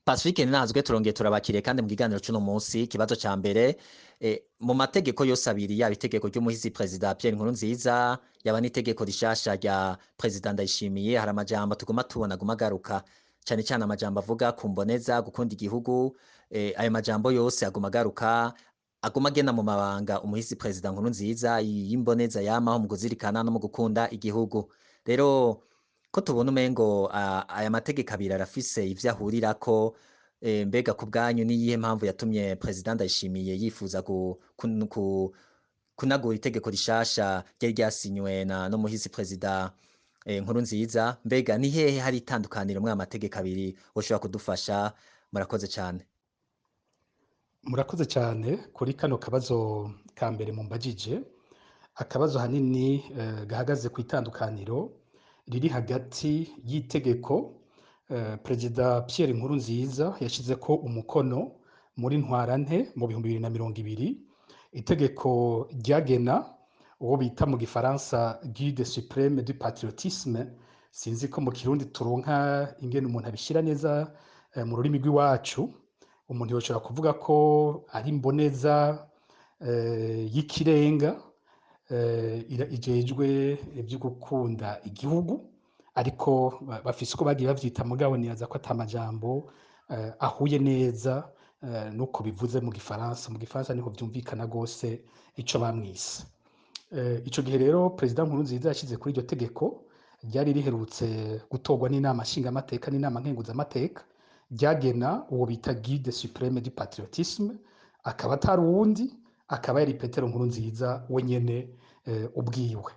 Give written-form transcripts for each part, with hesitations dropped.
Pacifique Ninazwe, turongeye turabakiriye kandi mu kiganiro c'uno munsi. Ikibazo ca mbere, mu mategeko yose abiri, yaba itegeko ry'umuhisi Perezida Pierre Nkurunziza, yaba n'itegeko rishasha rya Perezida Ndayishimiye, hari amajambo tuguma tubona aguma agaruka cane cane, amajambo avuga ku mboneza gukunda igihugu. Ayo majambo yose aguma agaruka, aguma agena mu mabanga umuhisi Perezida Nkurunziza y'imboneza yamaho mu kuzirikana no mu gukunda igihugu. Rero ko tubona umengo aya mategeko abiri arafise ivyo ahurirako, mbega ku bwanyu niyihe mpamvu yatumye Perezida Ndayishimiye yifuza kunagura itegeko rishasha ryari ryasinywe na n'umuhisi Perezida Nkurunziza? Mbega ni hehe hari itandukaniro muri aya mategeko abiri woshobora kudufasha? Murakoze cane. Murakoze cyane kuri kano kabazo ka mbere mumbajije, akabazo hanini gahagaze ku itandukaniro riri hagati y'itegeko Perezida Pierre Nkurunziza yashizeko umukono muri Ntwarante mu 2020, itegeko ryagena uwo bita mu gifaransa guide suprême du patriotisme. Sinzi ko mu Kirundi turonka ingene umuntu abishira neza mu rurimi rw'iwacu. Umuntu yoshobora kuvuga ko ari imboneza y'ikirenga ijejwe ivyo gukunda igihugu, ariko bafise uko bagiye bavyita, mugabo nibaza ko ata majambo ahuye neza nuko bivuze mu gifaransa. Mu gifaransa niho vyumvikana gose ico bamwise. Ico gihe rero Perezida Nkurunziza yashize kuri iryo tegeko ryari riherutse gutorwa n'Inama Nshingamateka n'Inama Nkenguzamateka, ryagena uwo bita guide suprême du patriotisme, akaba atari uwundi, akaba yari Petero Nkurunziza wenyene ubwiwe.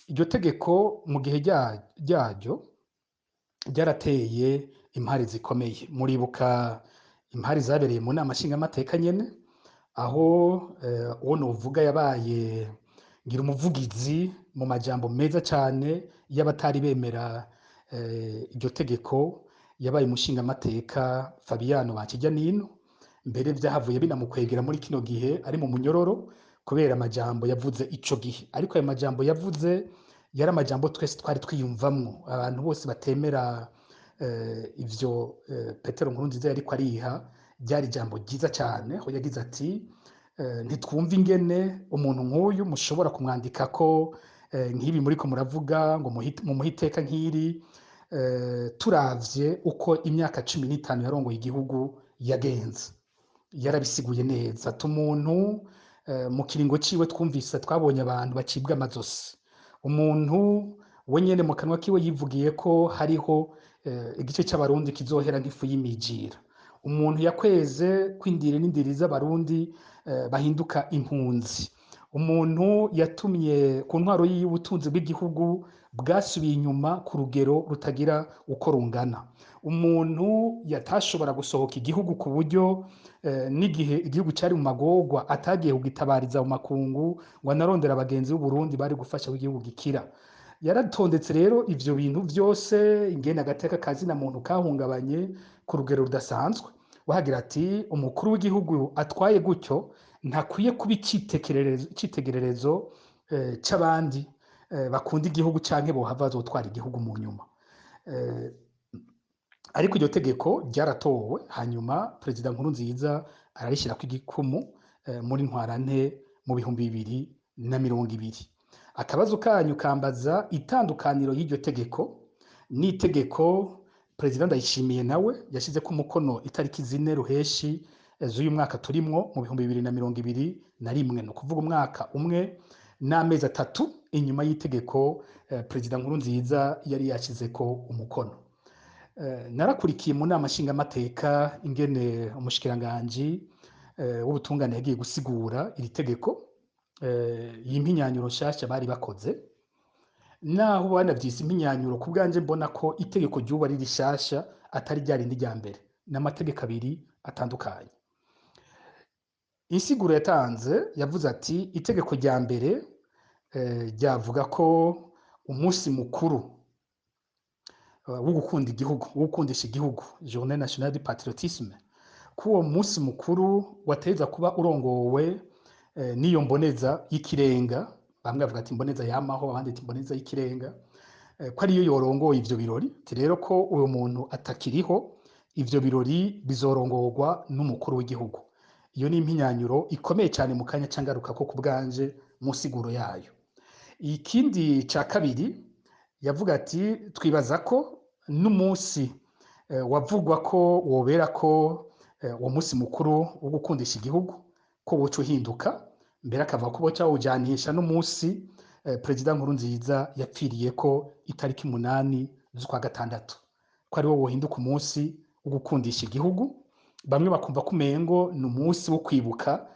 Iryo tegeko mu gihe ryaryo ryarateye impari zikomeye. Muribuka impari zabereye mu Nama Nshingamateka nyene, aho uwo novuga yabaye ngira umuvugizi mu majambo meza cane y'abatari bemera iryo tegeko, yabaye umushingamateka Fabiano Bankijanino. Mbere vyahavuye binamukwegera muri kino gihe ari mu munyororo kubera amajambo yavuze ico gihe. Ariko ayo majambo yavuze yari amajambo twese twari twiyumvamwo, abantu bose batemera ivyo Petero Nkurunziza yariko ariha. Ryari ijambo ryiza cane, aho yagize ati: "Ntitwumva ingene umuntu nk'uyu mushobora kumwandikako nk'ibi muriko muravuga ngo mumuhe iteka nk'iri, turavye uko imyaka 15 yarongoye igihugu yagenze." Yarabisiguye neza ati: "Umuntu mu kiringo ciwe twumvise, twabonye abantu bacibwa amazosi, umuntu we nyene mu kanwa kiwe yivugiye ko hariho igice c'Abarundi kizohera nk'ifu y'imijira, umuntu yakweze kwindira n'indiri z'Abarundi bahinduka impunzi, umuntu yatumye ku ntwaro yiwe ubutunzi bw'igihugu bwasubiye inyuma ku rugero rutagira uko rungana, umuntu yatashobora gusohoka igihugu ku buryo n'igihe igihugu cari mu magorwa atagiye kugitabariza mu makungu ngo anarondera abagenzi b'Uburundi bari gufasha ko igihugu gikira." Yaratondetse rero ivyo bintu vyose, ingene agateka kazina muntu kahungabanye ku rugero rudasanzwe, wahagira ati: "Umukuru w'igihugu atwaye gutyo ntakwiye kuba icitegererezo c'abandi bakunda igihugu canke bohava bazotwara igihugu mu nyuma." Ariko iryo tegeko ryaratowe, hanyuma Perezida Nkurunziza ararishyirako igikumu muri Ntwarante mu 2020. Akabazo kanyu kambaza itandukaniro y'iryo tegeko n'itegeko Perezida Ndayishimiye nawe yashizeko umukono itariki 4 Ruheshi z'uyu mwaka turimwo mu 2021, ni ukuvuga umwaka umwe n'amezi 3 inyuma y'itegeko Perezida Nkurunziza yari yashizeko umukono. Narakurikiye mu Nama Nshingamateka ingene umushikiranganji w'ubutungane yagiye gusigura iri tegeko, iyi mpinyanyuro nshasha bari bakoze. Naho banavyise impinyanyuro, ku bwanje mbona ko itegeko ry'ubu ari rishasha, atari rya rindi rya mbere, n'amategeko abiri atandukanye. Insiguro yatanze yavuze ati: itegeko rya mbere ryavuga ko umunsi mukuru wo gukunda igihugu, wo gukundisha igihugu, Journée nationale du patriotisme, ko uwo munsi mukuru wateza kuba urongowe n'iyo mboneza y'ikirenga. Bamwe bavuga ati imboneza yamaho, abandi ati imboneza y'ikirenga, ko ariyo yorongoye ivyo birori. Ati rero ko uwo muntu atakiriho, Ivyo birori bizorongorwa n'umukuru w'igihugu. Iyo ni impinyanyuro ikomeye cyane, mu kanya cangaruka ko kubwanje mu siguro yayo. Ikindi ca kabiri yavuga ati twibaza ko n'umunsi wavugwa ko wobera ko uwo munsi mukuru wo gukundisha igihugu ko woca uhinduka, mbere akavuga ko boca bawujanisha n'umunsi Perezida Nkurunziza yapfiriye ko itariki 8 z'ukwa gatandatu, ko ariwo wohinduka umunsi wo gukundisha igihugu. Bamwe bakumva ko umengo ni umunsi wo kwibuka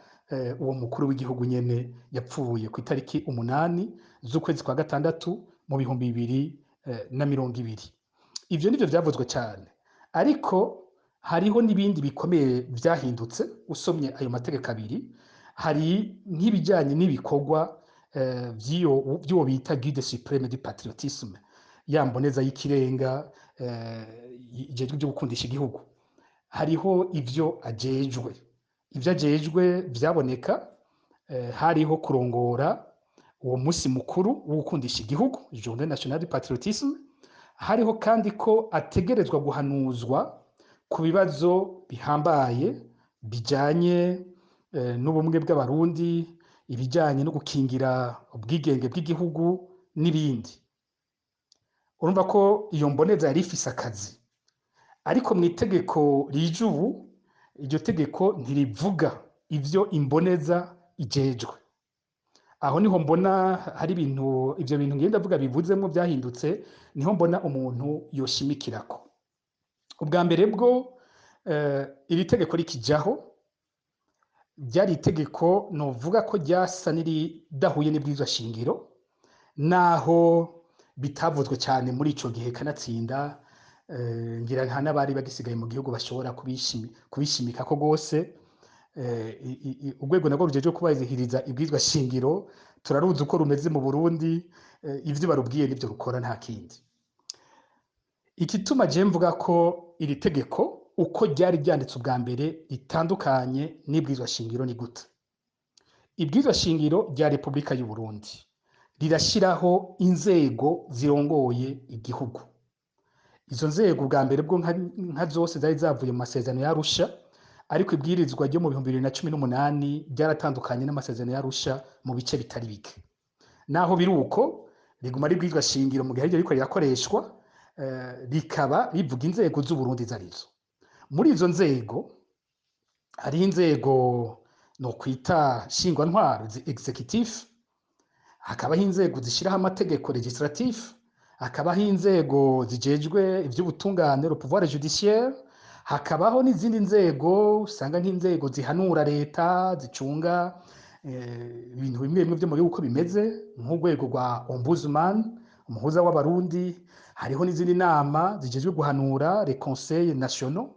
uwo mukuru w'igihugu nyene yapfuye ku itariki 8 z'ukwezi kwa gatandatu mu 2020. Ivyo nivyo vyavuzwe cyane, ariko hariho n'ibindi bikomeye vyahindutse. Usomye ayo mategeko abiri, hari nk'ibijyanye n'ibikorwa vy'uwo bita guide suprême du patriotisme, ya mboneza y'ikirenga ijejwe ibyo gukundisha igihugu. Hariho ivyo ajejwe. Ivyo ajejwe vyaboneka, hariho kurongora uwo munsi mukuru wo gukundisha igihugu, Journée nationale du patriotisme. Hariho kandi ko ategerezwa guhanuzwa ku bibazo bihambaye bijanye n'ubumwe bw'Abarundi, ibijanye no gukingira ubwigenge bw'igihugu n'ibindi. Urumva ko iyo mboneza yari ifise akazi, ariko mu itegeko rije ubu, iryo tegeko ntirivuga ivyo imboneza ijejwe. Aho niho mbona hari ibintu, ivyo bintu ngenda ndavuga bivuzemwo byahindutse, niho mbona umuntu yoshimikirako. Ubwa mbere bwo, iri tegeko rikijaho ryari itegeko novuga ko ryasa n'iridahuye n'ibwirizwa shingiro, naho bitavuzwe cyane muri ico gihe. Kanatsinda ngira nta n'abari bagisigaye mu gihugu bashobora kubishimika ko rwose. Urwego narwo rujejwe kubahiriza ibwirizwa shingiro turaruzi uko rumeze mu Burundi, ivyo barubwiye nivyo rukora, nta kindi. Igituma je mvuga ko iri tegeko uko ryari ryanditse ubwa mbere ritandukanye n'ibwirizwa shingiro ni gute? Ibwirizwa shingiro rya Repubulika y'u Burundi rirashiraho inzego zirongoye igihugu. Izo nzego bwa mbere bwo nka zose zari zavuye mu masezerano ya Arusha, ariko ibwirizwa ryo mu 2018 ryaratandukanye n'amasezerano ya Arusha mu bice bitari bike. Naho biri uko, riguma ari ibwirizwa shingiro mu gihe riko rirakoreshwa, rikaba rivuga inzego z'Uburundi zarizo. Muri izo nzego hariho inzego no kwita shingwantwaro, exécutif, hakabaho inzego zishiraho amategeko, législatif, hakabaho inzego zijejwe ivy'ubutungane, le pouvoir judiciaire, hakabaho n'izindi nzego usanga nk'inzego zihanura leta, zicunga ibintu bimwe bimwe vyo mu gihugu uko bimeze, nk'urwego rwa ombudsman, umuhuza w'Abarundi. Hariho n'izindi nama zijejwe guhanura, les conseils nationaux,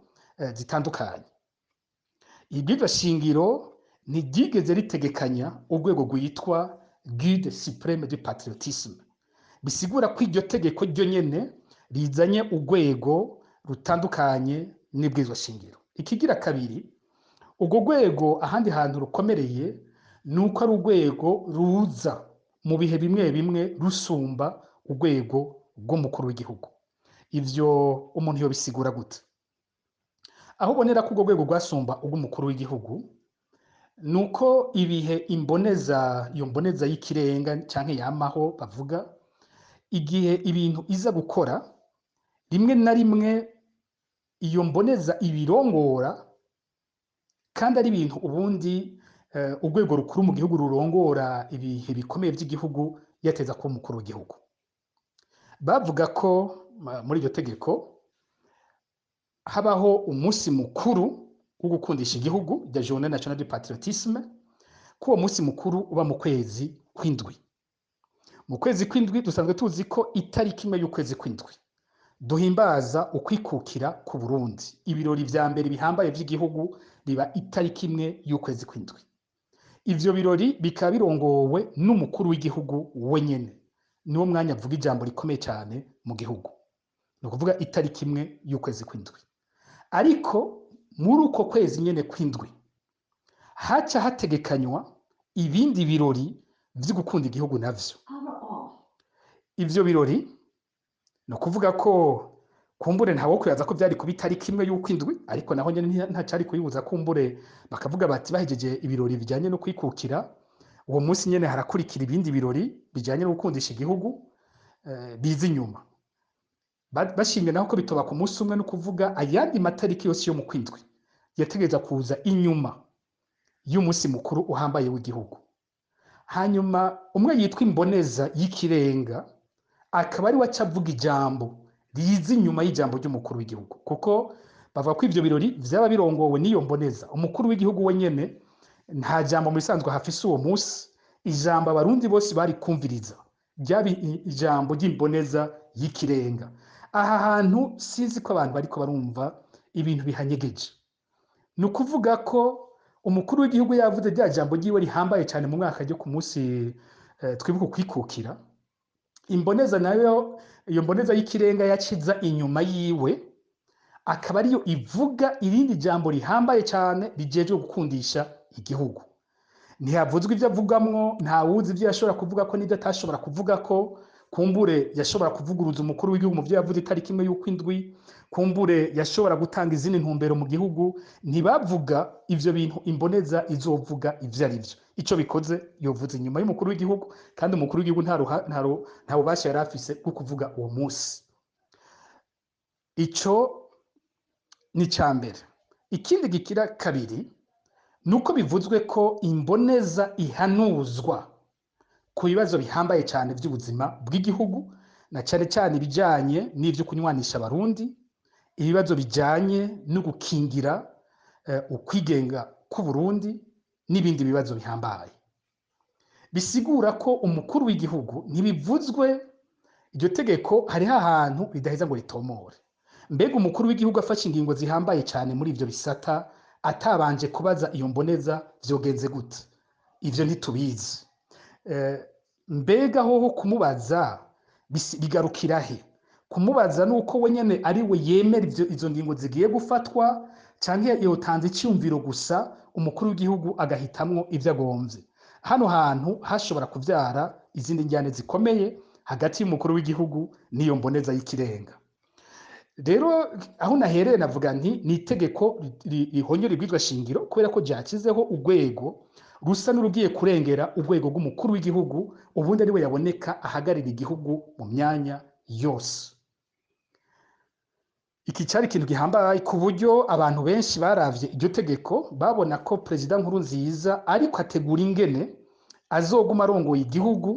zitandukanye. Ibwirizwa shingiro ntiryigeze ritegekanya urwego rwitwa guide suprême du patriotisme, bisigura ko iryo tegeko ryo nyene rizanye urwego rutandukanye n'ibwirizwa shingiro. Ikigira kabiri, urwo rwego ahandi hantu rukomereye ni uko ari urwego ruza mu bihe bimwe bimwe rusumba urwego rw'umukuru w'igihugu. Ivyo umuntu yobisigura gute? Aho ubonera ko urwo rwego rwasumba urw'umukuru w'igihugu ni uko ibihe imboneza, iyo mboneza y'ikirenga canke yamaho bavuga, igihe ibintu iza gukora, rimwe na rimwe iyo mboneza ibirongora kandi ari ibintu ubundi urwego rukuru mu gihugu rurongora ibihe bikomeye by'igihugu yateza kuba umukuru w'igihugu. Bavuga ko muri iryo tegeko habaho umunsi mukuru wo gukundisha igihugu, la Journée nationale du patriotisme, ko uwo munsi mukuru uba mu kwezi kw'indwi. Mu kwezi kw'indwi dusanzwe tuzi ko itariki 1 y'ukwezi kw'indwi duhimbaza ukwikukira ku Burundi. Ibirori vya mbere bihambaye vy'igihugu biba itariki 1 y'ukwezi kw'indwi. Ivyo birori bikaba birongowe n'umukuru w'igihugu wenyene, niwo mwanya avuga ijambo rikomeye cyane mu gihugu, ni ukuvuga itariki 1 y'ukwezi kw'indwi. Ariko muri uko kwezi nyene kw'indwi haca hategekanywa ibindi birori vyo gukunda igihugu navyo. Ivyo birori ni ukuvuga ko Kumbure ntawo kwibaza ko vyari kuba itariki imwe y'ukwindwi, ariko naho nyene ntacari kuyibuza. Kumbure bakavuga bati bahejeje ibirori bijanye no kwikukira, uwo munsi nyene harakurikira ibindi birori bijanye no gukundisha igihugu biza inyuma. Bashimye naho ko bitoba ku munsi umwe, no kuvuga ayandi matariki yose yo mu kwindwi yategereza kuza inyuma y'umunsi mukuru uhambaye w'igihugu. Hanyuma umwe yitwa imboneza y'ikirenga akaba ari we aca avuga ijambo riza inyuma y'ijambo ry'umukuru w'igihugu, kuko bavuga ko ivyo birori vyaba birongowe n'iyo mboneza. Umukuru w'igihugu we nyene nta jambo mu bisanzwe hafise uwo munsi. Ijambo abarundi bose bari kumviriza ryaba ijambo ry'imboneza y'ikirenga. Aha hantu sinzi ko abantu bariko barumva ibintu bihanyegeje. Ni ukuvuga ko umukuru w'igihugu yavuze rya jambo ryiwe rihambaye cyane mu mwaka ryo ku munsi twibuka ukwikukira, imboneza nayo, iyo mboneza y'ikirenga yaciza inyuma yiwe, akaba ariyo ivuga irindi jambo rihambaye cyane rijejwe gukundisha igihugu. Ntihavuzwe ibyo avugamwo, ntawuzi ibyo yashobora kuvuga ko n'ibyo atashobora kuvuga ko. Kumbure yashobora kuvuguruza umukuru w'igihugu mu byo yavuze itariki imwe y'ukwindwi, kumbure yashobora gutanga izindi ntumbero mu gihugu. Ntibavuga ivyo bintu imboneza izovuga ivyo ari vyo. Ico bikoze yovuze inyuma y'umukuru w'igihugu, kandi umukuru w'igihugu nta bubasha yari afise bwo kuvuga uwo munsi. Ico ni ica mbere. Ikindi gikira kabiri nuko bivuzwe ko imboneza ihanuzwa ku bibazo bihambaye cyane by'ubuzima bw'igihugu, na cyane cyane ibijyanye n'ibyo kunywanisha abarundi, ibibazo bijyanye no gukingira ukwigenga k'Uburundi n'ibindi bibazo bihambaye. Bisigura ko umukuru w'igihugu ntibivuzwe iryo tegeko, hariho ahantu ridaheza ngo ritomore. Mbega umukuru w'igihugu afashe ingingo zihambaye cyane muri ivyo bisata atabanje kubaza iyo mboneza, vyogenze gute? Ivyo ntitubizi. Mbega hoho kumubaza bigarukira he? Kumubaza nuko we nyene ari we yemera izo ngingo zigiye gufatwa, canke yotanze icyumviro gusa umukuru w'igihugu agahitamwo ivyo agomvye? Hano hantu hashobora kuvyara izindi njyane zikomeye hagati y'umukuru w'igihugu n'iyo mboneza y'ikirenga. Rero aho nahereye navuga nti ni itegeko rihonyora ibwirizwa shingiro, kubera ko ryakizeho urwego rusa n'urugiye kurengera urwego rw'umukuru w'igihugu, ubundi ariwe yaboneka ahagarira igihugu mu myanya yose. Iki cyari ikintu gihambaye ku buryo abantu benshi baravye iryo tegeko babona ko Perezida Nkurunziza ariko ategura ingene azoguma arongoye igihugu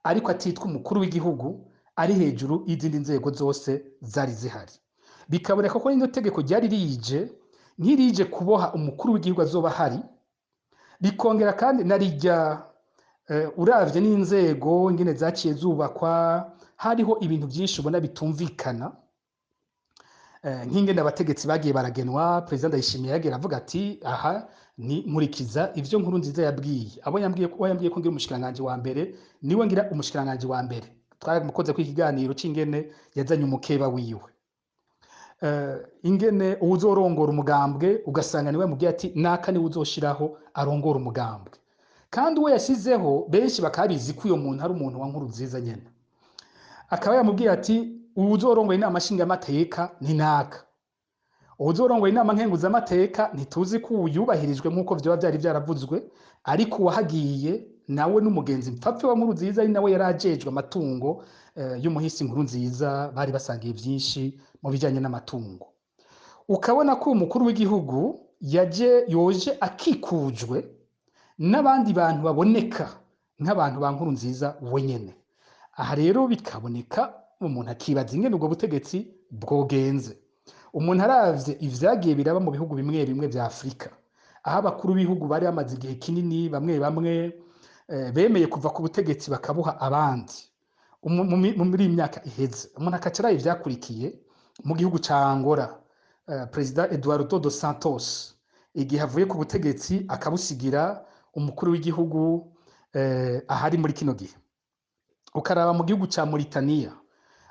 ariko atitwa umukuru w'igihugu, ari hejuru y'izindi nzego zose zari zihari. Bikaboneka ko rino tegeko ryari rije nk'irije kuboha umukuru w'igihugu azoba ahari, rikongera kandi narijya uravye n'inzego ingene zaciye zubakwa, hariho ibintu byinshi ubona bitumvikana, nk'ingene abategetsi bagiye baragenwa. Perezida Ndayishimiye yagiye aravuga ati aha ni nkurikiza ivyo Nkurunziza yabwiye abo yambwiye ko yambwiye ko ngira umushikiranganje wa mbere, niwe ngira umushikiranganje wa mbere. Twaramukoze ko ikiganiro c'ingene yazanye umukeba wiwe, ingene uwuzorongora umugambwe ugasanga niwe yamubwiye ati naka niwe uzoshiraho arongora umugambwe, kandi uwo yashizeho benshi bakabizi ko uyo muntu ari umuntu wa Nkurunziza nyene. Akaba yamubwiye ati uwuzorongoye inama nshingamateka ni naka, uwuzorongoye inama nkenguzamateka ntituzi ko uyubahirijwe nk'uko vyoba vyari vyaravuzwe, ariko uwahagiye nawe n'umugenzi mpfapfe wa Nkurunziza, ari nawe yari ajejwe amatungo y'umuhisi Nkurunziza, bari basangiye vyinshi mu bijanye n'amatungo. Ukabona ko umukuru w'igihugu yaje yoje akikujwe n'abandi bantu baboneka nk'abantu ba Nkurunziza wenyene. Aha rero bikaboneka umuntu akibaza ingene ubwo butegetsi bwogenze. Umuntu aravye ivyagiye biraba mu bihugu bimwe bimwe vya Afrika, aho abakuru b'ibihugu bari bamaze igihe kinini bamwe bamwe bemeye kuva ku butegetsi bakabuha abandi muri iyi myaka iheze. Umuntu akaca araba ivyakurikiye mu gihugu ca Angola, Perezida Eduardo dos Santos igihe avuye ku butegetsi akabusigira umukuru w'igihugu ahari muri kino gihe. Ukaraba mu gihugu ca Mauritania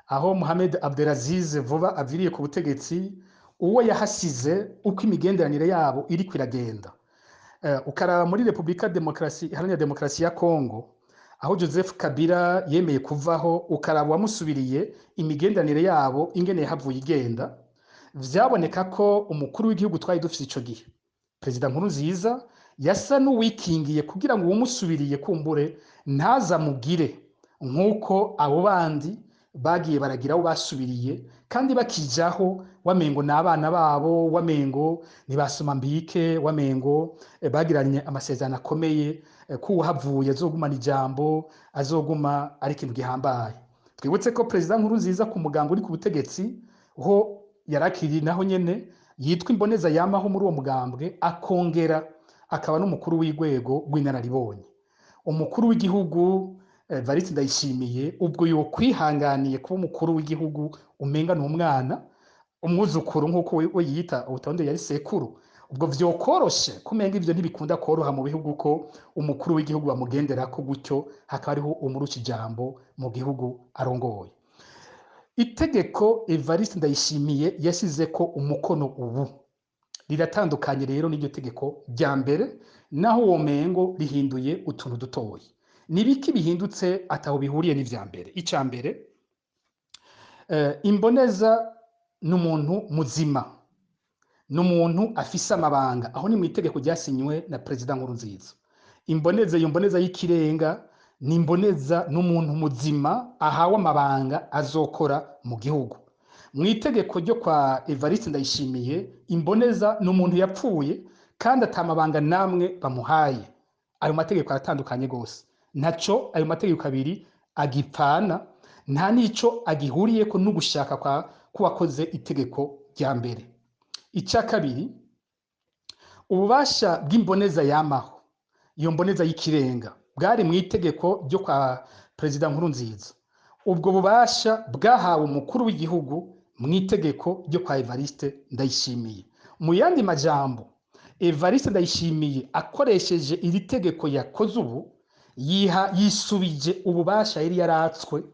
aho Mohamed Abdelaziz vuba aviriye ku butegetsi, uwo yahasize uko imigenderanire yabo iriko iragenda. Ukaraba muri Republika Demokarasi Iharanira Demokarasi ya Kongo Aho Joseph Kabila yemeye kuvaho, ukaraba uwamusubiriye, imigenderanire yabo ingene yahavuye igenda, vyaboneka ko umukuru w'igihugu twari dufise ico gihe, Perezida Nkurunziza, yasa n'uwikingiye kugira ngo uwumusubiriye kumbure ntazamugire nk'uko abo bandi bagiye baragira abo basubiriye, kandi bakijaho wamengo n'abana babo, wamengo ntibasoma mbike, wamengo bagiranye amasezerano akomeye ko uhavuye azogumana ijambo, azoguma ari ikintu gihambaye. Twibutse ko Perezida Nkurunziza ku mugambwe uri ku butegetsi ho yarakiri, naho nyene yitwa imboneza yamaho muri uwo mugambwe, akongera akaba n'umukuru w'urwego rw'inararibonye. Umukuru w'igihugu Evariste Ndayishimiye ubwo yokwihanganiye kuba umukuru w'igihugu umenga ni umwana, umwuzukuru nk'uko we yiyita, ubutonde yari sekuru, ubwo vyokoroshe kumenga ivyo ntibikunda koroha mu bihugu ko umukuru w'igihugu bamugenderako gutyo, hakaba hariho umurusha ijambo mu gihugu arongoye. Itegeko Evariste Ndayishimiye yashizeko umukono ubu riratandukanye rero n'iryo tegeko rya mbere, naho womengo rihinduye utuntu dutoyi. Ni biki bihindutse ataho bihuriye n'ivya mbere? Ica mbere, imboneza ni umuntu muzima, ni umuntu afise amabanga. Aho ni mu itegeko ryasinywe na Perezida Nkurunziza. Imboneza, iyo mboneza y'ikirenga ni imboneza n'umuntu muzima ahawe amabanga azokora mu gihugu. Mu itegeko ryo kwa Evariste Ndayishimiye, imboneza ni umuntu yapfuye kandi ata mabanga namwe bamuhaye. Ayo mategeko aratandukanye gose, ntaco ayo mategeko abiri agipfana, nta nico agihuriyeko n'ugushaka kwa kuwakoze itegeko rya mbere. Ica kabiri, ububasha bw'imboneza yamaho, iyo mboneza y'ikirenga, bwari mu itegeko ryo kwa Perezida Nkurunziza. Ubwo bubasha bwahawe umukuru w'igihugu mu itegeko ryo kwa Evariste Ndayishimiye. Mu yandi majambo, Evariste Ndayishimiye akoresheje iri tegeko yakoze ubu, yisubije ububasha yari yaratswe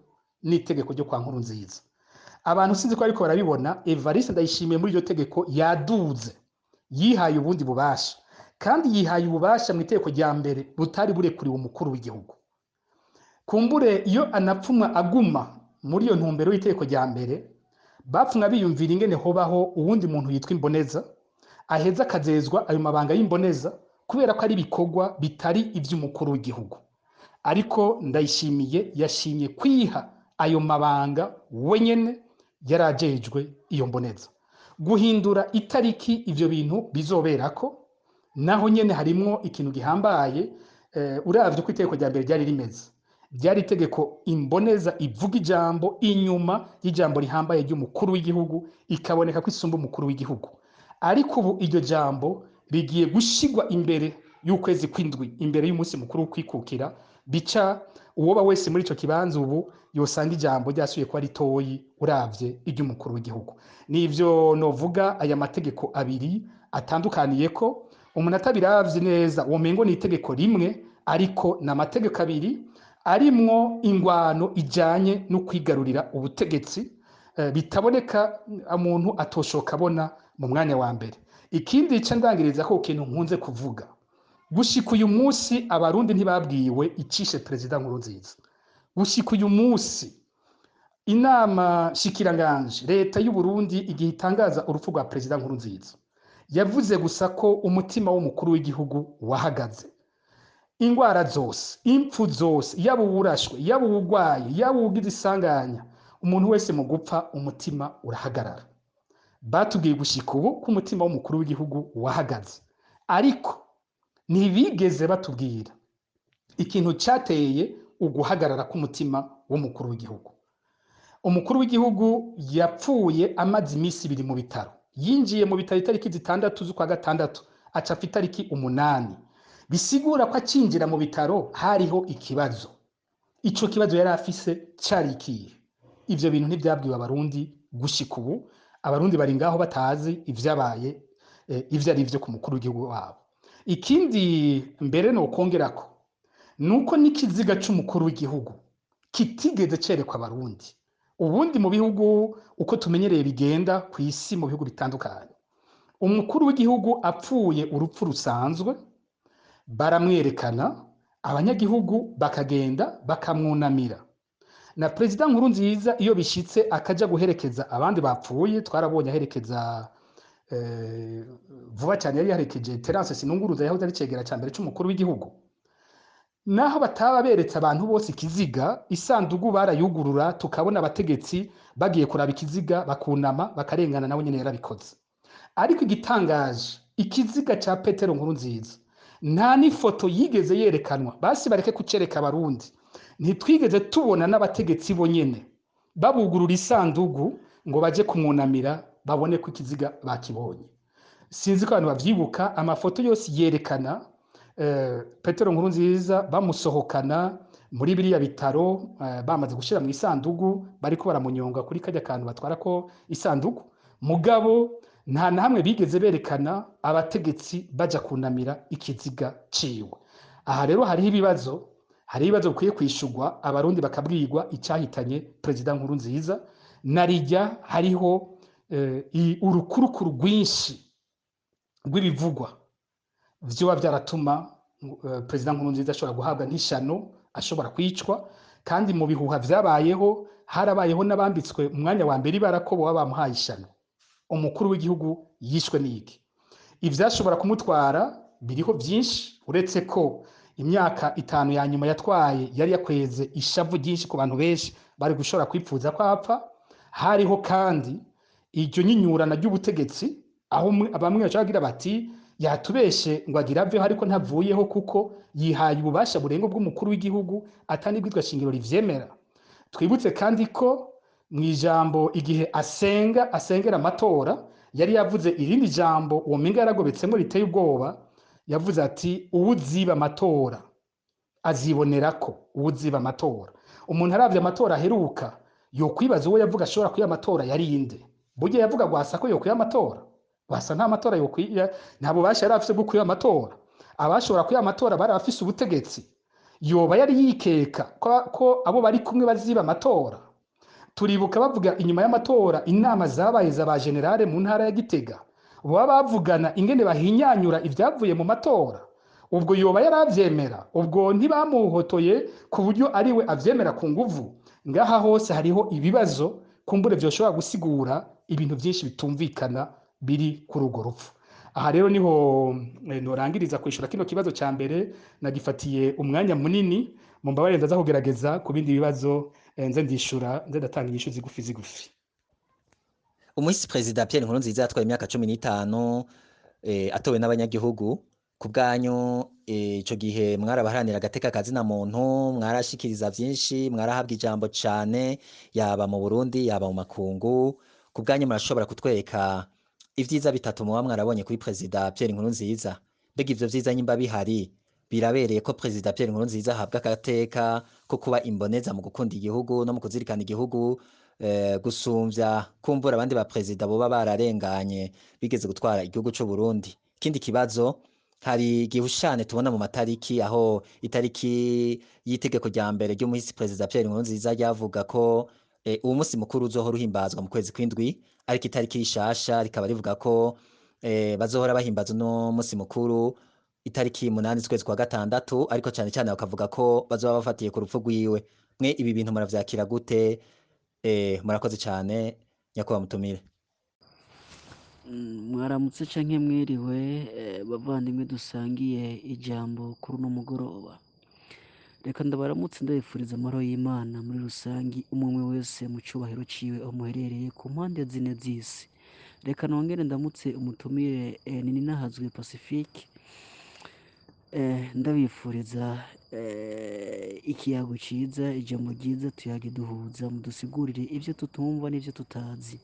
n'itegeko ryo kwa Nkurunziza. Abantu sinzi ko ariko barabibona, Evariste Ndayishimiye muri iryo tegeko yaduze, yihaye ubundi bubasha, kandi yihaye ububasha mu itegeko rya mbere butari burekuriwe umukuru w'igihugu. Kumbure iyo anapfumwa aguma muri iyo ntumbero y'itegeko rya mbere, bapfumwa biyumvira ingene hobaho uwundi muntu yitwa imboneza, aheza akazezwa ayo mabanga y'imboneza kubera ko ari ibikorwa bitari ivy'umukuru w'igihugu. Ariko Ndayishimiye yashimye kwiha ayo mabanga wenyene yarajejwe iyo mboneza. Guhindura itariki ivyo bintu bizoberako, naho nyene harimwo ikintu gihambaye. Uravye ko itegeko rya mbere ryari rimeze, ryari itegeko imboneza ivuga ijambo inyuma y'ijambo rihambaye ry'umukuru w'igihugu, ikaboneka ko isumba umukuru w'igihugu. Ariko ubu iryo jambo rigiye gushigwa imbere y'ukwezi kw'indwi, imbere y'umunsi mukuru wo kwikukira, bica uwoba wese muri ico kibanza ubu yosanga ijambo ryasubiye kuba ritoyi uravye iry'umukuru w'igihugu. Nivyo novuga aya mategeko abiri atandukaniye ko umuntu atabiravye neza womengo ni itegeko rimwe, ariko ni amategeko abiri arimwo ingwano ijanye no kwigarurira ubutegetsi, bitaboneka umuntu atoshoka abona mu mwanya wa mbere. Ikindi ica ndangiriza ko kintu nkunze kuvuga, gushika uyu munsi abarundi ntibabwiwe icishe Perezida Nkurunziza. Gushika uyu munsi inama shikiranganje leta y'u Burundi igihe itangaza urupfu rwa Perezida Nkurunziza yavuze gusa ko umutima w'umukuru w'igihugu wahagaze. Ingwara zose, impfu zose, yaba uwurashwe, yaba uwugwaye, yaba uwugize isanganya, umuntu wese mu gupfa umutima urahagarara. Batubwiye gushika ubu ko umutima w'umukuru w'igihugu wahagaze, ariko ntibigeze batubwira ikintu cateye uguhagarara k'umutima w'umukuru w'igihugu. Umukuru w'igihugu yapfuye amaze iminsi ibiri mu bitaro. Yinjiye mu bitaro itariki 6 z'ukwa gatandatu, aca apfa itariki 8. Bisigura ko acinjira mu bitaro hariho ikibazo. Ico kibazo yari afise cari ikihe? Ivyo bintu ntivyabwiwe abarundi gushika ubu. Abarundi bari ngaho batazi ivyabaye, ivyo ari vyo ku mukuru w'igihugu wabo. Ikindi mbere nokongerako nuko n'ikiziga c'umukuru w'igihugu kitigeze cerekwa abarundi. Ubundi mu bihugu uko tumenyereye bigenda ku isi mu bihugu bitandukanye, umukuru w'igihugu apfuye urupfu rusanzwe baramwerekana, Abanyagihugu bakagenda bakamwunamira. Na Perezida Nkurunziza iyo bishitse akaja guherekeza abandi bapfuye, twarabonye aherekeza vuba cyane yari yaherekeje Terence Sinunguruza yahoze ari cegera ca mbere c'umukuru w'igihugu. Naho bataba beretse abantu bose ikiziga, isandugu barayugurura tukabona abategetsi bagiye kuraba ikiziga, bakunama, bakarengana, nawe nyene yarabikoze. Ariko igitangaje, ikiziga ca Petero Nkurunziza nta n'ifoto yigeze yerekanwa. Basi bareke kucereka Abarundi, ntitwigeze tubona n'abategetsi bo nyene babugurura isandugu ngo baje kumwunamira, babone ko ikiziga bakibonye. Sinzi ko abantu bavyibuka, amafoto yose yerekana Petero Nkurunziza bamusohokana muri biriya bitaro, bamaze gushira mu isandugu, bariko baramunyonga kuri kajya kantu batwara ko isandugu, mugabo nta na hamwe bigeze berekana abategetsi baja kunamira ikiziga ciwe. Aha rero hariho ibibazo bikwiye kwishurwa, Abarundi bakabwirwa icyahitanye Perezida Nkurunziza. Narijya hariho urukurukuru rwinshi rw'ibivugwa vyoba vyaratuma Perezida Nkurunziza ashobora guhabwa nk'ishano, ashobora kwicwa. Kandi mu bihuha vyabayeho, harabayeho n'abambitswe umwanya wa mbere ibara ko boba bamuhaye ishano. Umukuru w'igihugu yishwe n'iki? Ivyashobora kumutwara biriho vyinshi, uretse ko imyaka 5 ya nyuma yatwaye yari yakweze ishavu ryinshi ku bantu benshi bari gushobora kwipfuza ko apfa. Hariho kandi iryo nyinyurana ry'ubutegetsi, aho bamwe bashobora kugira bati yatubeshe ngo agira aveho, ariko ntavuyeho kuko yihaye ububasha burenga bw'umukuru w'igihugu atanibwitwa shingiro rivyemera. Twibutse kandi ko mu ijambo igihe asenga, asengera amatora, yari yavuze irindi jambo uwo mpinga yaragobetsemo riteye ubwoba. Yavuze ati: "Uwuziba amatora azibonerako." Uwuziba amatora, umuntu aravye amatora aheruka yokwibaza uwo yavuga ashobora kwiba amatora yari inde. Burya yavuga Rwasa ko yokwiba amatora? Rwasa nta matora yokwiba, nta bubasha yari afise bwo kwiba amatora. Abashobora kwiba amatora bari abafise ubutegetsi. Yoba yari yikeka ko abo bari kumwe baziba amatora? Turibuka bavuga inyuma y'amatora inama zabaye za ba général mu ntara ya Gitega, baba bavugana ingene bahinyanyura ibyavuye mu matora. Ubwo yoba yaravyemera? Ubwo ntibamuhotoye ku buryo ariwe avyemera ku nguvu? Ngaha hose hariho ibibazo kumbure vyoshobora gusigura ibintu byinshi bitumvikana biri kuri urwo rupfu. Aha rero niho norangiriza kwishura kino kibazo ca mbere, nagifatiye umwanya munini. Mumbabarire, ndaza kugerageza ku bindi bibazo nze ndishura, nze ndatanga inyishu zigufi zigufi. Umuhisi Perezida Pierre Nkurunziza yatwaye imyaka 15 atowe n'abanyagihugu. Ku bwanyu, ico gihe mwarabaharanira agateka kazina muntu, mwarashikiriza vyinshi, mwarahabwa ijambo cane, yaba mu Burundi, yaba mu makungu. Ku bwanyu, murashobora kutwereka ivyiza bitatu muba mwarabonye kuri Perezida Pierre Nkurunziza? Mbega ivyo vyiza nyimba bihari, birabereye ko Perezida Pierre Nkurunziza ahabwa agateka ko kuba imboneza mu gukunda igihugu no mu kuzirikana igihugu gusumvya kumbura abandi ba perezida boba bararenganye bigeze gutwara igihugu c'u Burundi? Ikindi kibazo, hari igihushane tubona mu matariki, aho itariki y'itegeko rya mbere ry'umuhisi Perezida Pierre Nkurunziza ryavuga ko uwo musi mukuru uzohora uhimbazwa mu kwezi kw'indwi, ariko itariki rishasha rikaba rivuga ko bazohora bahimbaza uno musi mukuru itariki 8 z'ukwezi kwa gatandatu, ariko cane cane bakavuga ko bazoba bafatiye ku rupfu rwiwe. Mwe ibi bintu muravyakira gute? Murakoze cane, nyakubahwa mutumire. Mwaramutse canke mwiriwe, bavandimwe dusangiye ijambo kuri uno mugoroba. Reka ndabaramutse, ndabifuriza amahoro y'Imana muri rusangi, umwe umwe wese mu cubahiro ciwe aho muherereye ku mpande zine z'isi. Reka nongere ndamutse umutumire Nininahazwe Pacifique, ndabifuriza ikiyago ciza, ijambo ryiza, tuyage duhuza, mudusigurire ivyo tutumva n'ivyo tutazi.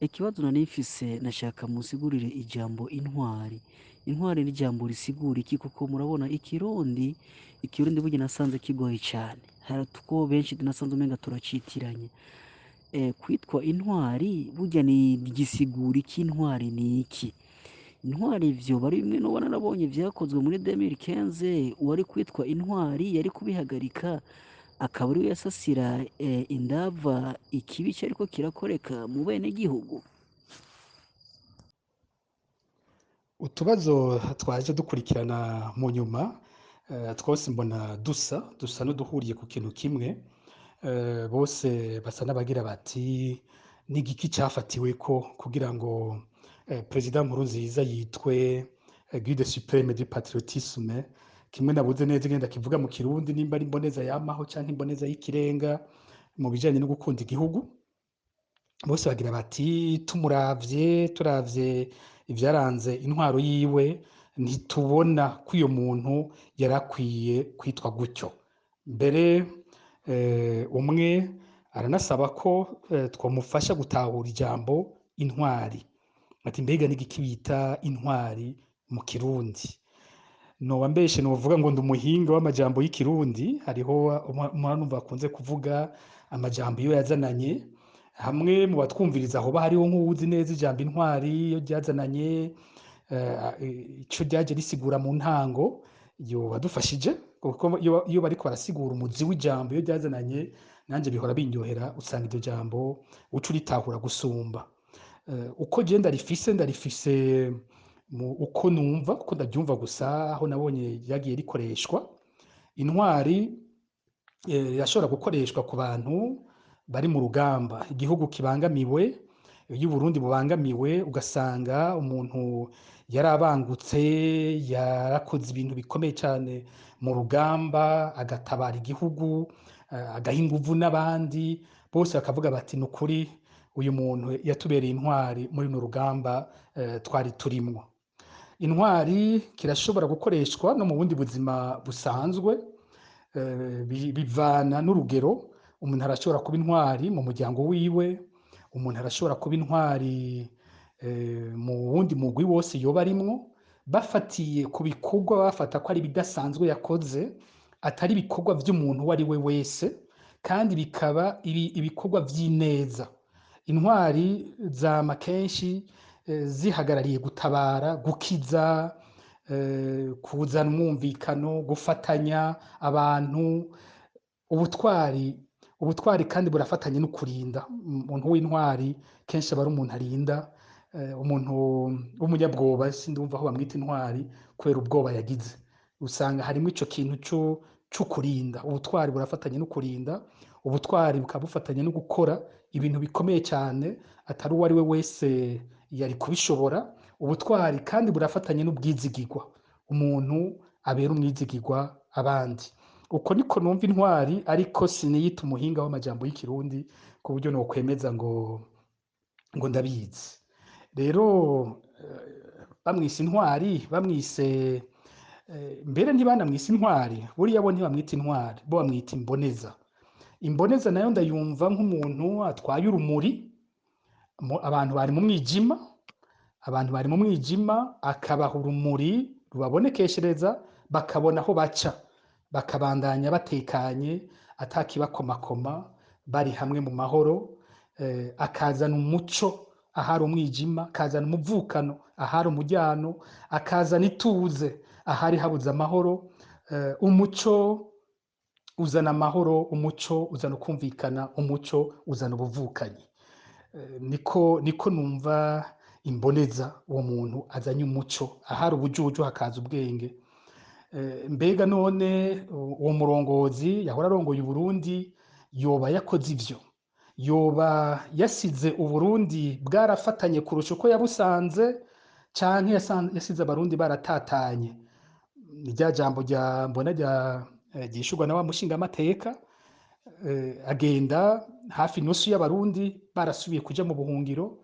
Ikibazo nari mfise, nashaka musigurire ijambo intwari. Intwari ni ijambo risigura iki? Kuko murabona ikirundi burya nasanze kigoye cane, hari two benshi nasanze umenga turacitiranye. Kwitwa intwari burya ni gisigura iki? Intwari ni iki? Intwari vyoba ari bimwe noba narabonye vyakozwe muri 2015? Uwari kwitwa intwari yari kubihagarika, akaba ariwe yasasira indava ikibi cariko kirakoreka mu benegihugu. Utubazo twaje dukurikirana mu nyuma. Twose mbona dusa n'uduhuriye ku kintu kimwe. Bose basa n'abagira bati ni igiki cafatiweko kugira ngo Perezida Nkurunziza yitwe guide suprême du patriotisme, kimwe nabuze neza ingene ndakivuga mu Kirundi, nimba ari imboneza yamaho canke imboneza y'ikirenga mu bijanye no gukunda igihugu. Bose bagira bati tumuravye, turavye ivyaranze intwaro yiwe, ntitubona ko uyo muntu yarakwiye kwitwa gutyo. Mbere umwe aranasaba ko twomufasha gutahura ijambo intwari, ati mbega n'igiki bita intwari mu Kirundi? Noba mbeshe novuga ngo ndi umuhinga w'amajambo y'ikirundi. Hariho umwana akunze kuvuga amajambo iyo yazananye. Hamwe mu batwumviriza hoba hariho nk'uwuzi neza ijambo intwari iyo ryazananye, ico ryaje risigura mu ntango, yoba adufashije, kuko iyo bariko barasigura umuzi w'ijambo iyo ryazananye, nanje bihora bindyohera, usanga iryo jambo uca uritahura gusumba. Uko je ndarifise mu uko numva, uko ndaryumva gusa, aho nabonye ryagiye rikoreshwa. Intwari rirashobora gukoreshwa ku bantu bari mu rugamba, igihugu kibangamiwe. Iyo Uburundi bubangamiwe, ugasanga umuntu yarabangutse, yarakoze ibintu bikomeye cyane mu rugamba, agatabara igihugu, agaha inguvu n'abandi bose, bakavuga bati ni ukuri uyu muntu yatubereye intwari muri runo rugamba twari turimwo. Intwari kirashobora gukoreshwa no mu bundi buzima busanzwe, bivana n'urugero. Umuntu arashobora kuba intwari mu muryango wiwe, umuntu arashobora kuba intwari mu wundi mugwi wose yoba arimwo, bafatiye ku bikorwa bafata ko ari ibidasanzwe yakoze, atari ibikorwa vy'umuntu uwo ari we wese, kandi bikaba ibikorwa vy'ineza. Intwari zama kenshi zihagarariye gutabara, gukiza, kuzana umwumvikano, gufatanya abantu. Ubutwari kandi burafatanye no kurinda. Umuntu w'intwari kenshi aba ari umuntu arinda. Umuntu w'umunyabwoba sindumva aho bamwita intwari kubera ubwoba yagize. Usanga harimo ico kintu co kurinda. Ubutwari burafatanye no kurinda, ubutwari bukaba bufatanye no gukora ibintu bikomeye cyane atari uwo ari we wese yari kubishobora. Ubutwari kandi burafatanye n'ubwizigirwa, umuntu abera umwizigirwa abandi. Uko niko numva intwari, ariko siniyita umuhinga w'amajambo y'ikirundi ku buryo nokwemeza ngo ndabizi. Rero bamwise intwari, bamwise mbere ntibanamwise intwari, buriya bo ntibamwita intwari, bo bamwita imboneza. Imboneza nayo ndayumva nk'umuntu atwaye urumuri, abantu bari mu mwijima, abantu bari mu mwijima akabaha urumuri rubabonekeshereza, bakabona aho baca, bakabandanya batekanye atakibakomakoma, bari hamwe mu mahoro. Akazana umuco ahari umwijima, akazana umuvukano ahari umujyano, akazana ituze ahari habuze amahoro. Umuco uzana amahoro, umuco uzana ukumvikana, umuco uzana ubuvukanyi. Niko numva imboneza, uwo muntu azanye umuco ahari ubujuju hakaza ubwenge. Mbega none uwo murongozi yahora arongoye Uburundi yoba yakoze ivyo? Yoba yasize Uburundi bwarafatanye kurusha uko yabusanze, canke yasize Abarundi baratatanye? Ni rya jambo rya mbona rya ryishurwa na wa mushingamateka, agenda hafi nusu y'Abarundi barasubiye kuja mu buhungiro,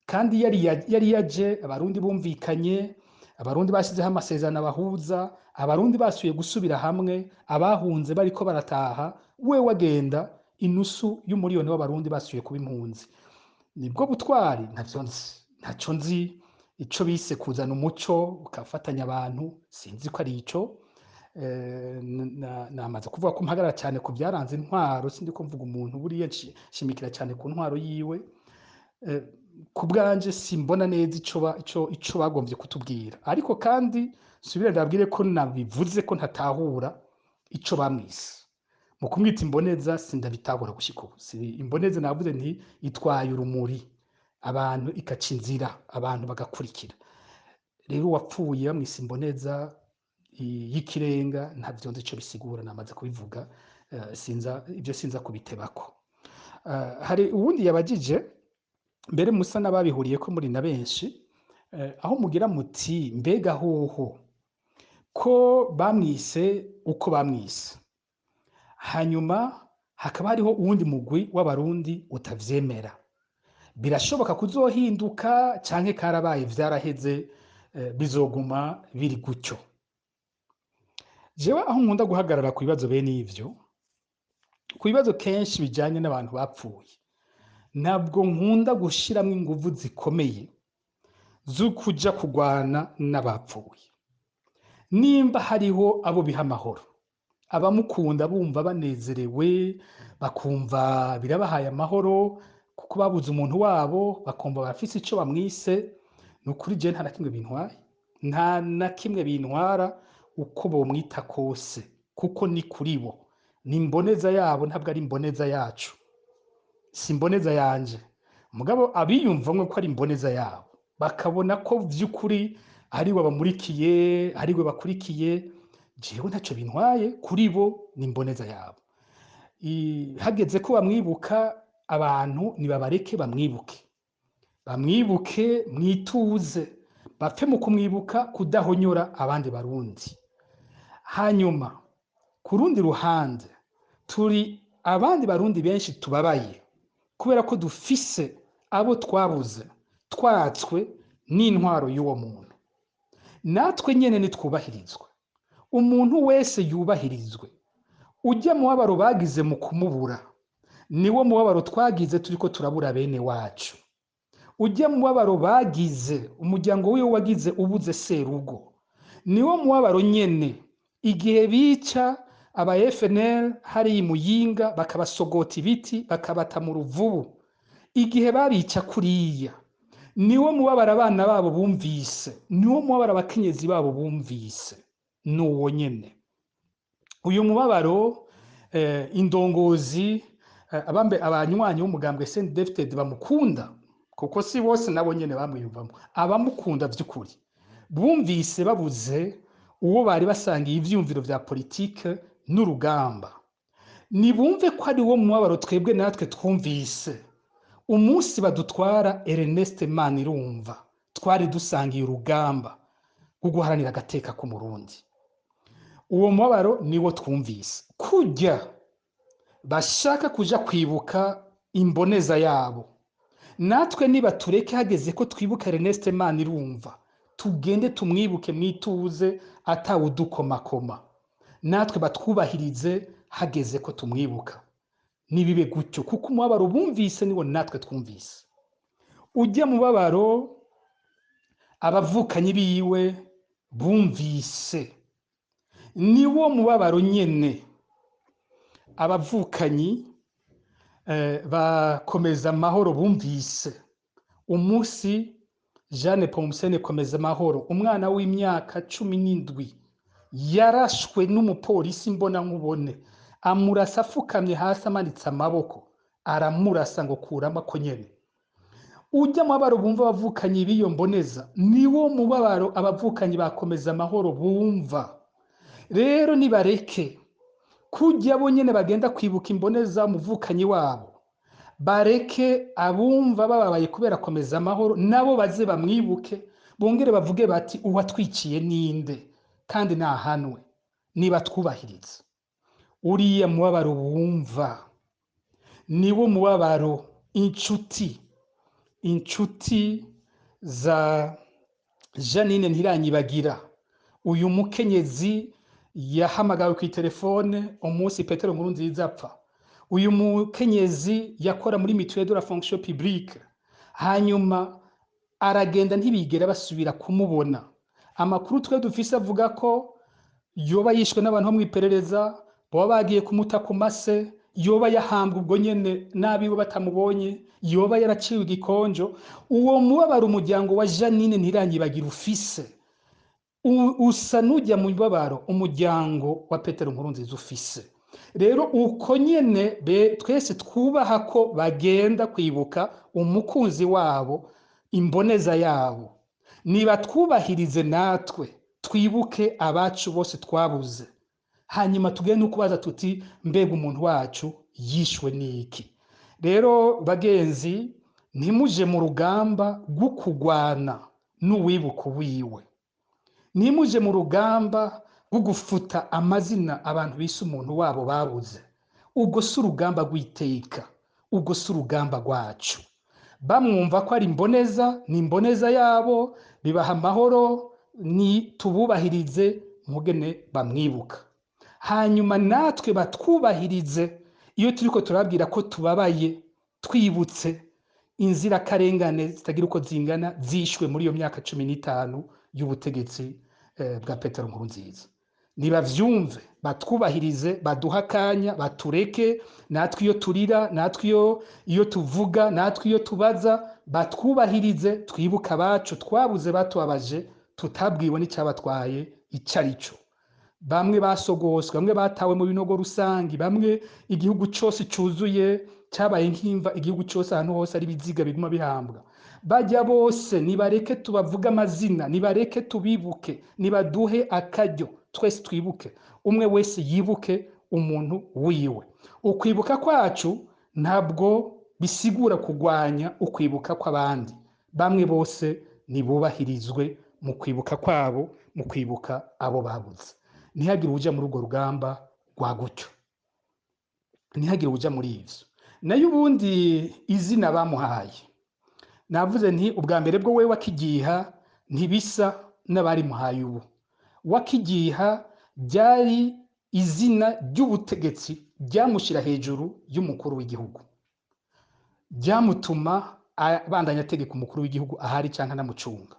kandi yari yaje Abarundi bumvikanye, Abarundi bashyizeho amasezerano abahuza, Abarundi basubiye gusubira hamwe, abahunze bariko barataha, we wagenda inusu y'umuriyoni w'Abarundi basubiye kuba impunzi. Nibwo butwari? Ntavyo nzi, ntaco nzi. Ico bise kuzana umuco ukafatanya abantu, sinzi ko ari ico. Namaze kuvuga ko mpagarara cyane ku byaranze intwaro, sindi ko mvuga umuntu, buriya nshimikira cyane ku ntwaro yiwe. Ku bwanje simbona neza ico bagombye kutubwira, ariko kandi subira ndabwire ko nabivuze ko ntatahura ico bamwise mu kumwita imboneza, sindabitahura gushika ubu. Si imboneza, navuze nti itwaye urumuri abantu, ikaca inzira abantu bagakurikira. Rero uwapfuye bamwise imboneza, y'ikirenga ntavyo nzi ico bisigura, namaze kubivuga, sinza ibyo, sinza kubitebako. Hari uwundi yabajije mbere, musa n'ababihuriye ko muri na benshi, aho mugira muti: mbega hoho ko bamwise uko bamwise, hanyuma hakaba hariho uwundi mugwi w'Abarundi utavyemera, birashoboka kuzohinduka canke karabaye, vyaraheze, bizoguma biri gutyo? Jewe aho nkunda guhagarara ku bibazo bene ivyo, ku bibazo kenshi bijanye n'abantu bapfuye, ntabwo nkunda gushiramwo inguvu zikomeye zo kuja kugwana n'abapfuye. Nimba hariho abo biha amahoro, abamukunda bumva banezerewe, bakumva birabahaye amahoro kuko babuze umuntu wabo, bakumva barafise ico bamwise, ni ukuri jewe nta na kimwe bintwaye, nta na kimwe bintwara uko bomwita kose, kuko ni kuri bo, ni imboneza yabo, ntabwo ari imboneza yacu, si imboneza yanje. Mugabo abiyumvamwo ko ari imboneza yabo, bakabona ko vy'ukuri ariwe bamurikiye, ariwe bakurikiye, jewe ntaco bintwaye, kuri bo ni imboneza yabo. Hageze ko bamwibuka, abantu nibabareke bamwibuke, bamwibuke mwituze, bapfe mu kumwibuka kudahonyora abandi Barundi. Hanyuma ku rundi ruhande, turi abandi Barundi benshi tubabaye kubera ko dufise abo twabuze twatswe n'intwaro y'uwo muntu. Natwe nyene nitwubahirizwe, umuntu wese yubahirizwe. Ujya mubabaro bagize mu kumubura niwo mubabaro twagize turiko turabura bene wacu. Ujya mubabaro bagize, umuryango wiwe wagize ubuze serugo, niwo mubabaro nyene igihe bica aba FNL hari Muyinga, bakabasogota ibiti, bakabata mu Ruvubu, igihe babica kuriya, niwo mubabaro abana babo bumvise, niwo mubabaro abakenyezi babo bumvise, nuwo nyene. Uyu mubabaro, indongozi, abambe abanywanyi b'umugambwe CNDD-FDD bamukunda, kuko si bose nabo nyene bamwiyumvamo, abamukunda vy'ukuri bumvise babuze uwo bari basangiye ivyiyumviro vya politike n'urugamba, nibumve ko ari wo mubabaro twebwe natwe twumvise umunsi badutwara Ernest Manirumva, twari dusangiye urugamba rwo guharanira agateka k'Umurundi. Uwo mubabaro niwo twumvise. Kurya bashaka kuja kwibuka imboneza yabo, natwe niba tureke hageze ko twibuka Ernest Manirumva, tugende tumwibuke mwituze, atawudukomakoma. Natwe batwubahirize hageze ko tumwibuka. Nibibe gutyo, kuko umubabaro bumvise niwo natwe twumvise. Ujya mubabaro abavukanyi biwe bumvise niwo mubabaro nyene abavukanyi bakomeza amahoro bumvise umunsi Jeanne Pomusene Komeza Amahoro, umwana w'imyaka 17, yarashwe n'umupolisi mbona nkubone, amurasa afukamye hasi amanitse amaboko, aramurasa ngo kuramo ako nyene. Ujya mubabaro bumva abavukanyi b'iyo mboneza niwo mubabaro abavukanyi bakomeza amahoro bumva. Rero nibareke kujya bo nyene bagenda kwibuka imboneza umuvukanyi wabo, bareke abumva bababaye kubera komeza amahoro nabo baze bamwibuke, bongere bavuge bati uwatwiciye ninde kandi nahanwe. Niba twubahiriza uriya mubabaro bumva niwo mubabaro inshuti za Janine Ntiranyibagira, uyu mukenyezi yahamagawe ku telefone umunsi Petero Nkurunziza apfa. Uyu mukenyezi yakora muri Mutuelle de la fonction publique, hanyuma aragenda ntibigera basubira kumubona. Amakuru twe dufise avuga ko yoba yishwe n'abantu bo mw'iperereza, boba bagiye kumuta ku mase, yoba yahambwe ubwo nyene n'abiwe batamubonye, yoba yaraciwe igikonjo. Uwo mubabaro umuryango wa Janine Ntiranyibagira ufise usa n'ujya mu mubabaro umuryango wa Petero Nkurunziza ufise. Rero uko nyene twese twubaha ko bagenda kwibuka umukunzi wabo, imboneza yabo, niba twubahirize natwe Twibuke abacu bose twabuze, hanyuma tugende no kubaza tuti: mbega umuntu wacu yishwe n'iki? Rero bagenzi, ntimuje mu rugamba rwo kugwana n'uwibuka wiwe, ntimuje mu rugamba rwo gufuta amazina abantu bise umuntu wabo babuze. Ubwo si urugamba rw'iteka, ubwo si urugamba rwacu. Bamwumva ko ari imboneza, ni imboneza yabo, bibaha amahoro, ni tububahirize mugene bamwibuka, hanyuma natwe batwubahirize iyo turiko turabwira ko tubabaye twibutse inzirakarengane zitagira uko zingana zishwe muri iyo myaka 15 y'ubutegetsi bwa Petero Nkurunziza. Nibavyumve, batwubahirize, baduha akanya, batureke natwe iyo turira, natwe iyo tuvuga, natwe iyo tubaza, batwubahirize twibuke abacu twabuze, batubabaje, tutabwiwe n'icyabatwaye icyo ari cyo. Bamwe basogoswe, bamwe batawe mu binogo rusangi, bamwe igihugu cyose cyuzuye cyabaye nk'imva, igihugu cyose ahantu hose ari ibiziga biguma bihambwa. Bajya bose nibareke tubavuge amazina, nibareke tubibuke, nibaduhe akaryo twese twibuke, umwe wese yibuke umuntu wiwe. Ukwibuka kwacu ntabwo bisigura kugwanya ukwibuka kw'abandi. Bamwe bose nibubahirizwe mu kwibuka kwabo, mu kwibuka abo babuze. Ntihagire uja muri urwo rugamba rwa gutyo, ntihagire uja muri ivyo. Nayo ubundi izina bamuhaye, navuze nti ubwa mbere bwo we wakigiha ntibisa n'abarimuhaye ubu. Wakigiha ryari izina ry'ubutegetsi ryamushyira hejuru y'umukuru w'igihugu, ryamutuma abandanya ategeka umukuru w'igihugu ahari cyangwa anamucunga.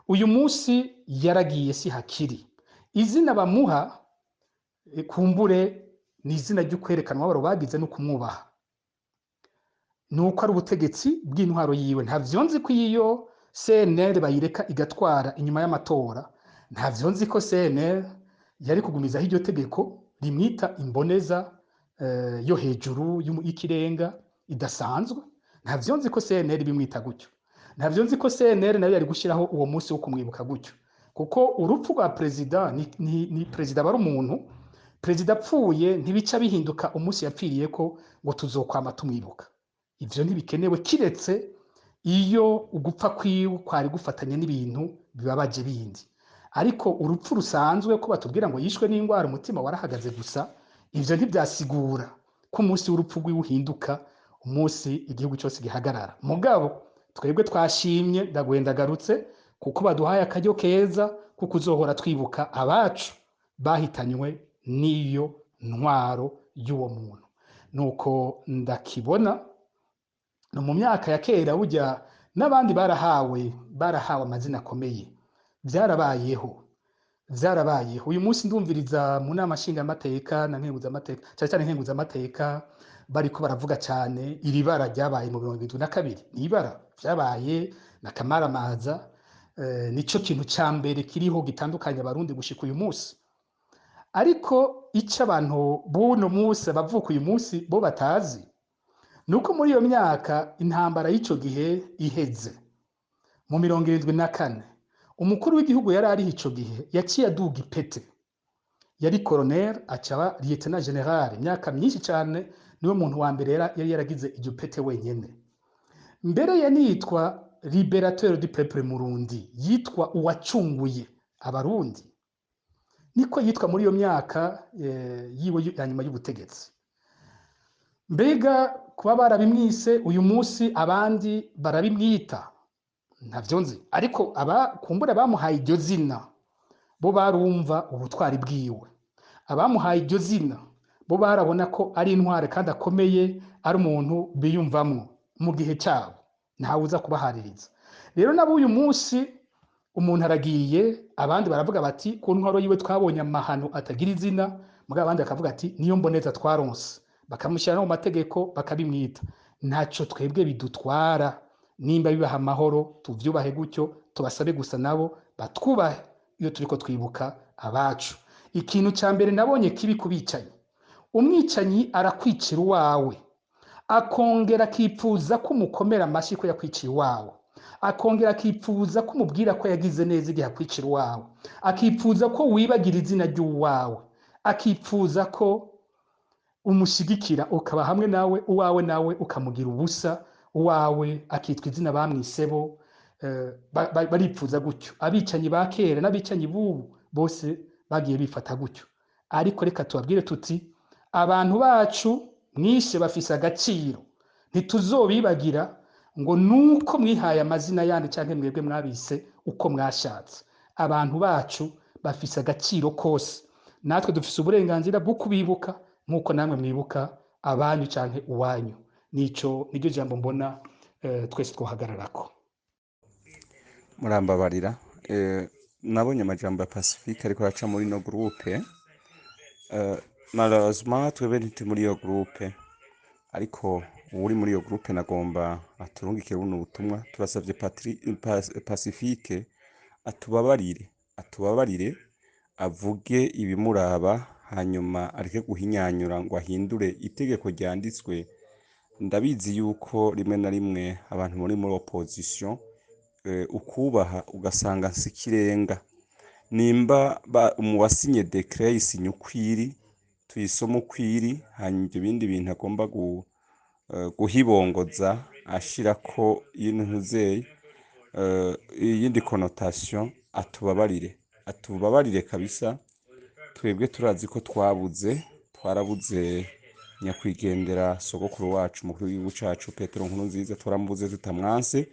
Uyu munsi yaragiye, si hakiri. Izina bamuha kumbure ni izina ryo kwerekana umubabaro bagize no kumwubaha, ni uko ari ubutegetsi bw'intwaro yiwe. Ntavyo nzi ko iyo CNL bayireka igatwara inyuma y'amatora, ntavyo nzi ko CNL yari kugumizaho iryo tegeko rimwita imboneza yo hejuru y'ikirenga idasanzwe. Ntavyo nzi ko CNL bimwita gutyo, ntavyo nzi ko CNL nayo yari gushyiraho uwo munsi wo kumwibuka gutyo, kuko urupfu rwa perezida ni perezida aba ari umuntu. Perezida apfuye ntibica bihinduka umunsi yapfiriye ko ngo tuzokwama tumwibuka. Ivyo ntibikenewe, kiretse iyo ugupfa kwiwe kwari gufatanya n'ibintu bibabaje bindi. Ariko urupfu rusanzwe ko batubwira ngo yishwe n'indwara, umutima warahagaze gusa, ivyo ntibyasigura ko umunsi w'urupfu rwiwe uhinduka umunsi igihugu cyose gihagarara. Mugabo twebwe twashimye, ndagarutse kuko baduhaye akaryo keza kuko uzohora twibuka abacu bahitanywe n'iyo ntwaro y'uwo muntu. Nuko ndakibona no mu myaka ya kera burya n'abandi barahawe amazina akomeye, byarabayeho, byarabayeho. Uyu munsi ndumviriza mu nama nshingamateka na nkenguzamateka, cyane cyane nkenguzamateka, bariko baravuga cyane iri bara ryabaye mu 72. Ni ibara ryabaye na kamaramaza, nico kintu ca mbere kiriho gitandukanye Abarundi gushika uyu munsi. Ariko icyo abantu b'uno munsi, abavuka uyu munsi, bo batazi nuko muri iyo myaka intambara y'ico gihe iheze mu 74, umukuru w'igihugu yari ariho ico gihe yaciye aduga ipete, yari colonel acaba lieutenant general. Imyaka myinshi cyane niwe muntu wa mbere yari yaragize iryo pete wenyene. Mbere yanitwa libérateur du peuple murundi, yitwa uwacunguye Abarundi, niko yitwa muri iyo myaka yiwe ya nyuma y'ubutegetsi. Mbega kuba barabimwise, uyu munsi abandi barabimwita, ntavyo nzi. Ariko aba kumbura bamuhaye iryo zina bo barumva ubutwari bwiwe, abamuhaye iryo zina bo barabona ko ari intware kandi akomeye, ari umuntu biyumvamwo mu gihe cyabo, ntawe uza kubahaririza. Rero nabo uyu munsi umuntu aragiye, abandi baravuga bati ku ntwaro yiwe twabonye amahano atagira izina, mugabo abandi bakavuga ati niyo mboneza twaronse, bakamushyira no mu mategeko bakabimwita. Ntacyo twebwe bidutwara, nimba bibaha amahoro tuvyubahe gutyo, tubasabe gusa nabo batwubahe iyo turiko twibuka abacu. Ikintu ca mbere nabonye kibi kubicanyi, umwicanyi arakwicira uwawe akongera akipfuza ko umukomera amashyi ko yakwiciye iwawe. Akongera akipfuza ko umubwira ko yagize neza igihe akwicira uwawe, akipfuza ko wibagira izina ry'uwawe, akipfuza ko umushigikira ukaba hamwe nawe, uwawe nawe ukamugira ubusa, uwawe akitwa izina bamwisebo. Baripfuza gutyo. Abicanyi ba kera n'abicanyi b'ubu bose bagiye bifata gutyo. Ariko reka tubabwire tuti abantu bacu mwishe bafise agaciro, ntituzobibagira ngo nuko mwihaye amazina yandi canke mwebwe mwabise uko mwashatse. Abantu bacu bafise agaciro kose, natwe dufise uburenganzira bwo kubibuka nk'uko namwe mwibuka abanyu canke uwanyu. Nico niryo jambo mbona twese twohagararako. Murambabarira, nabonye amajambo ya Pacifique ariko araca muri no groupe. Malheureusement twebwe ntituri muri iyo groupe, ariko uwuri muri iyo groupe nagomba aturungikire buno butumwa. Turasavye Pacifique atubabarire, atubabarire avuge ibimuraba, hanyuma areke guhinyanyura ngo ahindure itegeko ryanditswe. Ndabizi yuko rimwe na rimwe abantu muri opposition ukubaha ugasanga nsikirenga. Nimba mu wasinye décret yisinye ukwiri, tuyisome ukwiri, hanyuma ibyo bindi bintu agomba guhibongoza ashirako y'intuzeye iyindi connotation, atubabarire, atubabarire kabisa. Twebwe turazi ko twabuze, twarabuze nyakwigendera sogokuru wacu umukuru w'igihugu cacu Petero Nkurunziza, twaramubuze tutamwanse.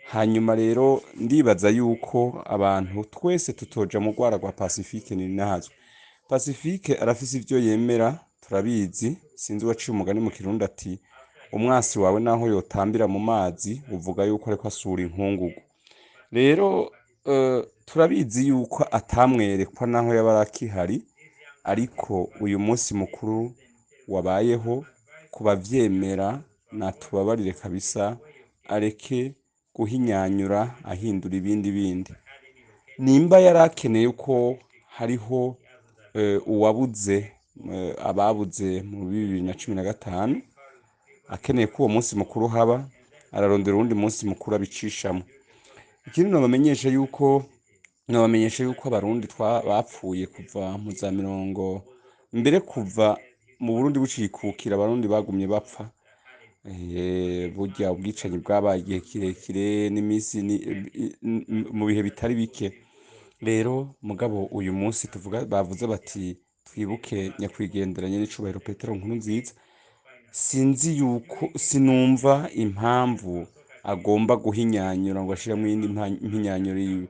Hanyuma rero ndibaza yuko abantu twese tutoja mu rwara rwa Pacifique. Ninahazwe Pacifique arafise ivyo yemera, turabizi. Sinzi uwaciye umugani mu Kirundi ati umwasi wawe naho yotambira mu mazi uvuga yuko ariko asura inkungugu. Rero turabizi yuko atamwerekwa naho yaba akihari, ariko uyu munsi mukuru wabayeho kubavyemera natubabarire kabisa, areke guhinyanyura ahindura ibindi bindi. Nimba yari akeneye ko hariho uwabuze, ababuze mu 2015, akeneye ko uwo munsi mukuru haba, ararondera uwundi munsi mukuru abicishamo. Ikindi nobamenyesha yuko abarundi bapfuye kuva mu za mirongo mbere, kuva mu Burundi bucikukira, abarundi bagumye bapfa. Burya ubwicanyi bwabaye igihe kirekire n'imisi mu bihe bitari bike. Rero mugabo uyu munsi tuvuga bavuze bati twibuke nyakwigendera nyen'icubahiro Petero Nkurunziza, sinzi yuko sinumva impamvu agomba guhinyanyura ngo ashiremwo iyindi mpinyanyuro yiwe.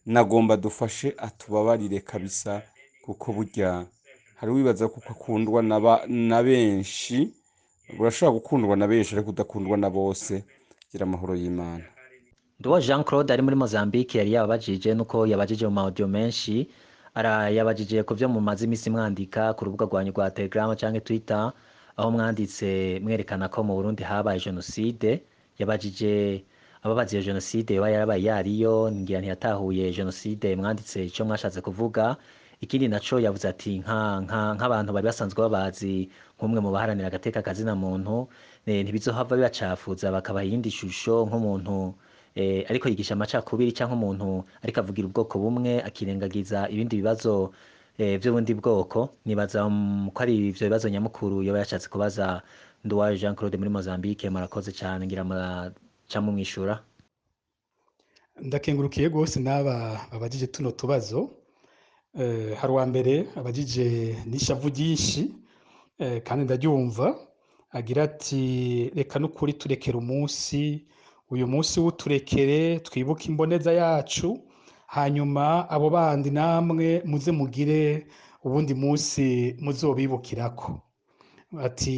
Nagomba dufashe atubabarire kabisa, kuko burya hari uwibaza kuko akundwa na benshi. Urashobora gukundwa na benshi ariko udakundwa na bose. Gira amahoro y'Imana. Nduwa Jean Claude ari muri Mozambique yari yababajije, nuko yabajije mu audio menshi, ara yabajije ku byo mumaze imisi mwandika ku rubuga rwanyu rwa Telegram canke Twitter, aho mwanditse mwerekana ko mu Burundi habaye jenoside. Yabajije ababaza iyo jenoside yoba yarabaye yariyo, ngira ntiyatahuye jenoside mwanditse ico mwashatse kuvuga. Ikindi naco yavuze ati nk'abantu bari basanzwe babazi nk'umwe mu baharanira agateka kazina muntu, ntibizohava bibacafuza bakabaha iyindi shusho nk'umuntu ariko yigisha amacakubiri, canke umuntu ariko avugira ubwoko bumwe akirengagiza ibindi bibazo vy'ubundi bwoko. Nibaza ko ari ivyo bibazo nyamukuru yoba yashatse kubaza Nduwayo Jean Claude muri Mozambique. Murakoze cane, ngira muraca mumwishura. Ndakengurukiye rwose n'aba babajije tuno tubazo. Hari uwa mbere abajije n'ishavu ryinshi, kandi ndaryumva, agira ati reka n'ukuri turekere umunsi, uyu munsi wuturekere twibuke imboneza yacu, hanyuma abo bandi namwe muze mugire ubundi munsi muzobibukirako. Ati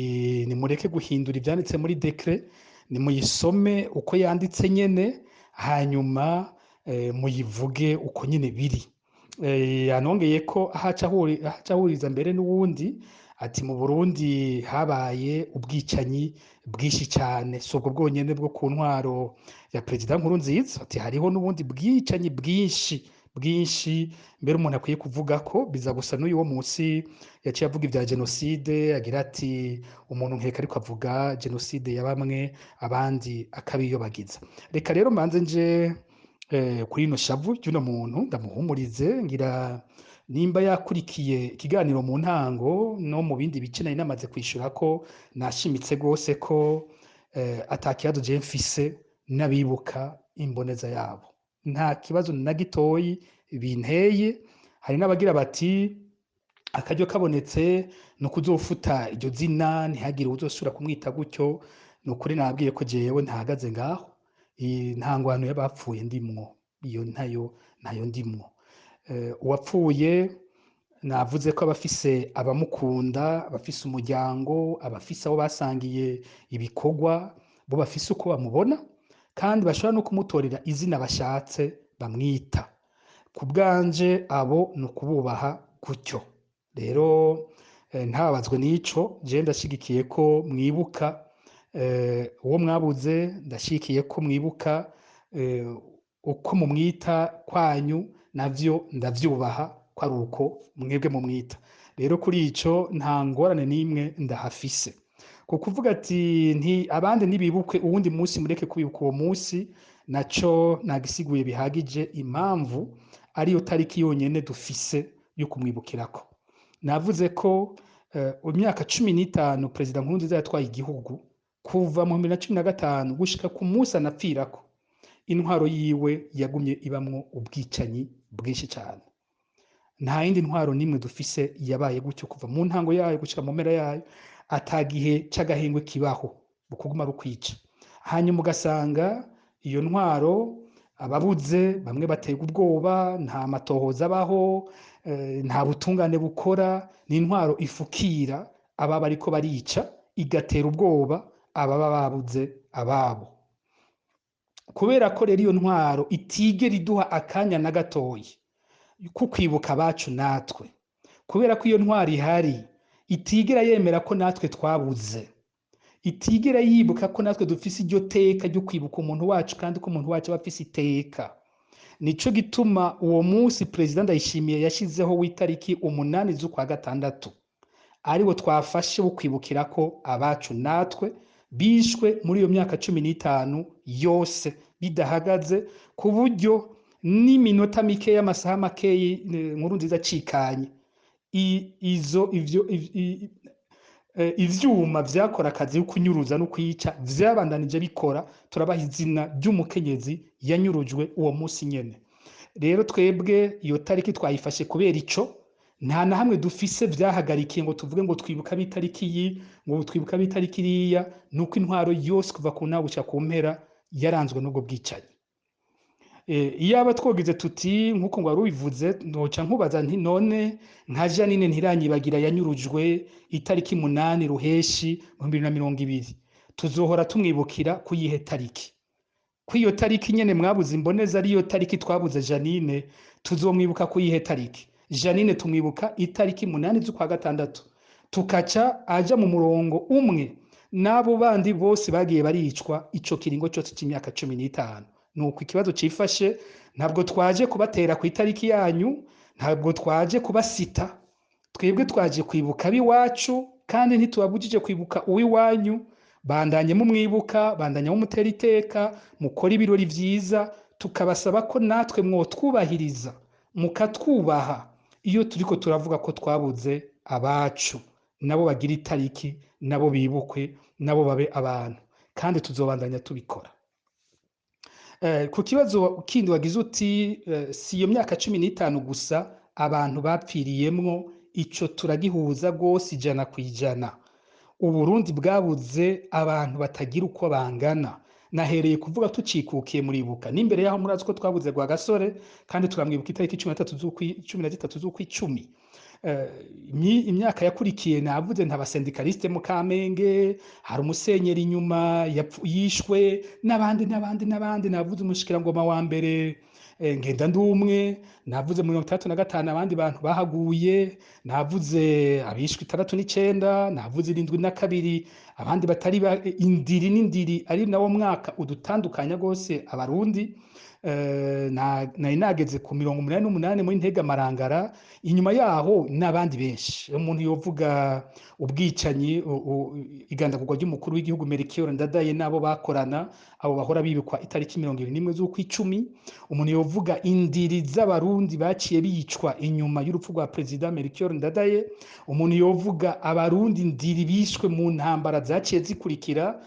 nimureke guhindura ivyanditse muri décret, nimuyisome uko yanditse nyene, hanyuma muyivuge uko nyene biri. Yanongeye ko ahaca ahuriza mbere n'uwundi ati mu Burundi habaye ubwicanyi bwinshi cyane, si ubwo bwonyene bwo ku ntwaro ya Perezida Nkurunziza, ati hariho n'ubundi bwicanyi bwinshi. bwinshi mbere umuntu akwiye kuvuga ko biza gusa n'uyu wo munsi yaciye avuga ibya jenoside, agira ati umuntu nkeka ariko avuga jenoside ya bamwe abandi akabiyobagiza. Reka rero mbanze nje kuri ino shavu ry'uno muntu ndamuhumurize, ngira nimba yakurikiye ikiganiro mu ntango no mu bindi bice nari namaze kwishura ko nashimitse rwose ko ata kibazo je mfise n'abibuka imboneza yabo, nta kibazo na gitoyi binteye. Hari n'abagira bati akaryo kabonetse ni ukuzofuta iryo zina ntihagire uwuzosubira kumwita gutyo. Ni ukuri nababwiye ko jewe ntahagaze ngaho, nta ngwano y'abapfuye ndimwo, iyo ntayo ndimwo. Uwapfuye navuze ko abafise abamukunda, abafise umuryango, abafise abo basangiye ibikorwa, bo bafise uko bamubona kandi bashobora no kumutorera izina bashatse bamwita. Ku bwanje abo ni ukububaha gutyo. Rero ntababazwe n'ico, je ndashigikiye ko mwibuka uwo mwabuze, ndashigikiye ko mwibuka uko mumwita kwanyu, navyo ndavyubaha ko ari uko mwebwe mumwita. Rero kuri ico nta ngorane n'imwe ndahafise. Ku kuvuga ati nti abandi ntibibukwe uwundi munsi mureke kwibuka uwo munsi, naco nagisiguye bihagije impamvu ariyo tariki yonyene dufise yo kumwibukirako. Navuze ko imyaka 15 Perezida Nkurunziza yatwaye igihugu kuva mu 2015 gushika ku munsi anapfirako, intwaro yiwe yagumye ibamwo ubwicanyi bwinshi cyane. Nta yindi ntwaro n'imwe dufise yabaye gutyo kuva mu ntango yayo gushika mu mpera yayo, atagihe c'agahengwe kibaho bukuguma rukwica. Hanyuma ugasanga iyo ntwaro ababuze bamwe baterwa ubwoba, nta matohoza abaho, nta butungane bukora, ni intwaro ifukira ababa ariko barica, igatera ubwoba ababa babuze ababo. Kubera ko rero iyo ntwaro itigera iduha akanya na gatoyi ko kwibuka abacu natwe, kubera ko iyo ntwaro ihari itigera yemera ko natwe twabuze, itigera yibuka ko natwe dufise iryo teka ryo kwibuka umuntu wacu kandi ko umuntu wacu aba afise iteka. Nico gituma uwo munsi Perezida Ndayishimiye yashizeho w'itariki 8 z'ukwa gatandatu ariwo twafashe wo kwibukirako abacu natwe bishwe muri iyo myaka 15 yose bidahagaze, ku buryo n'iminota mike y'amasaha makeyi Nkurunziza acikanye izo ivyo ivyuma vyakora akazi yo kunyuruza no kwica vyabandanije bikora, turabaha izina ry'umukenyezi yanyurujwe uwo munsi nyene. Rero twebwe iyo tariki twayifashe kubera ico, nta na hamwe dufise vyahagarikiye ngo tuvuge ngo twibuka b'itariki iyi, ngo twibuka b'itariki iriya, nuko intwaro yose kuva ku ntango gushika ku mpera yaranzwe n'ubwo bwicanyi. Iyaba twogize tuti nkuko ngo warubivuze, noca nkubaza nti none nka Janine Ntiranyibagira yanyurujwe itariki 8 Ruheshi mu 2020, tuzohora tumwibukira kuyihe tariki? Kwiyo tariki nyene mwabuze imboneza ariyo tariki twabuze Janine, tuzomwibuka kuyihe tariki? Janine tumwibuka itariki 8 z'ukwa gatandatu, tukaca aja mu murongo umwe n'abo bandi bose bagiye baricwa ico kiringo cyose c'imyaka 15. Nuko ikibazo cifashe, ntabwo twaje kubatera ku itariki yanyu, ntabwo twaje kubasita, twebwe twaje kwibuka abiwacu kandi ntitubabujije kwibuka uwiwanyu. Bandanye mumwibuka, bandanye mumutera iteka, mukora ibirori vyiza, tukabasaba ko natwe mwotwubahiriza mukatwubaha iyo turiko turavuga ko twabuze abacu, nabo bagira itariki, nabo bibukwe, nabo babe abantu, kandi tuzobandanya tubikora. Ku kibazo kindi wagize uti si iyo myaka 15 gusa abantu bapfiriyemwo, ico turagihuza rwose 100%. Uburundi bwabuze abantu batagira uko bangana. Nahereye kuvuga tucikukiye muribuka, n'imbere yaho murazi ko twabuze Rwagasore kandi turamwibuka itariki 13 z'ukwicumi. Imyaka yakurikiye navuze nta basendikaliste mu Kamenge, hari umusenyeri inyuma yishwe n'abandi n'abandi n'abandi, navuze umushikirangoma wa mbere ngenda ndumwe, navuze mu 65 abandi bantu bahaguye, navuze abishwe 69, navuze 72 Abandi batari indiri n'indiri, ari nawo mwaka udutandukanya rwose Abarundi. Nari nageze ku 88 muri Ntega Marangara. Inyuma yaho n'abandi benshi, umuntu yovuga ubwicanyi, igandagurwa ry'umukuru w'igihugu Melchior Ndadaye n'abo bakorana, abo bahora bibikwa itariki 21 z'ukwicumi. Umuntu yovuga indiri z'Abarundi baciye bicwa inyuma y'urupfu rwa Perezida Melchior Ndadaye. Umuntu yovuga Abarundi ndiri bishwe mu ntambara zaciye zikurikira,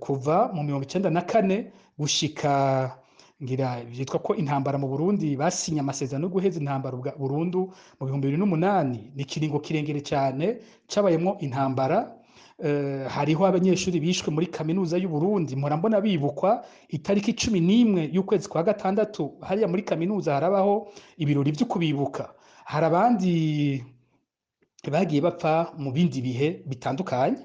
kuva mu 94 gushika ngira vyitwa ko intambara mu Burundi basinye amasezerano yo guheza intambara burundu mu 2008. Ni kiringo kirengere cyane cabayemwo intambara. Hariho abanyeshuri bishwe muri kaminuza y'u Burundi, mpora mbona bibukwa itariki 11 y'ukwezi kwa gatandatu, hariya muri kaminuza harabaho ibirori vyo kubibuka. Hari abandi bagiye bapfa mu bindi bihe bitandukanye.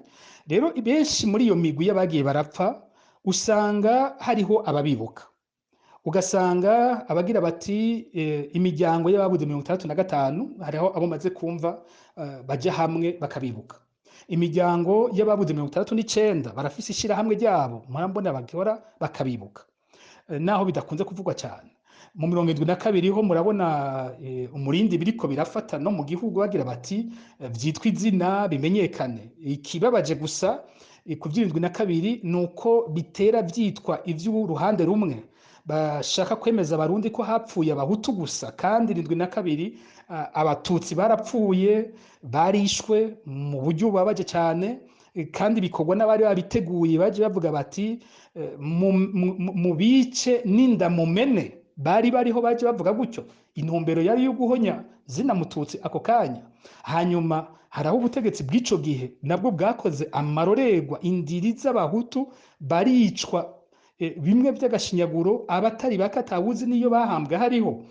Rero benshi muri iyo migwi y'abagiye barapfa usanga hariho ababibuka, ugasanga abagira bati imiryango y'ababuze 65, hariho abo maze kumva baja hamwe bakabibuka. Imiryango y'ababuze 69 barafise ishirahamwe ryabo, murambona bagora bakabibuka, naho bidakunze kuvugwa cyane. Mu 72 ho murabona umurindi biriko birafata no mu gihugu, bagira bati vyitwa izina bimenyekane. Ikibabaje gusa ku 72 nuko bitera vyitwa ivy'uruhande rumwe, bashaka kwemeza Abarundi ko hapfuye Abahutu gusa, kandi 72 Abatutsi barapfuye, barishwe mu buryo bubabaje cyane, kandi bikorwa n'abari babiteguye, baje bavuga bati mu bice n'inda mumene, bari bariho baje bavuga gutyo. Intumbero yari yo guhonya zina Mututsi ako kanya. Hanyuma haraho ubutegetsi bw'ico gihe nabwo bwakoze amarorerwa, indiri z'Abahutu baricwa bimwe by'agashinyaguro, abatari bakatawuzi niyo bahambwa hariho.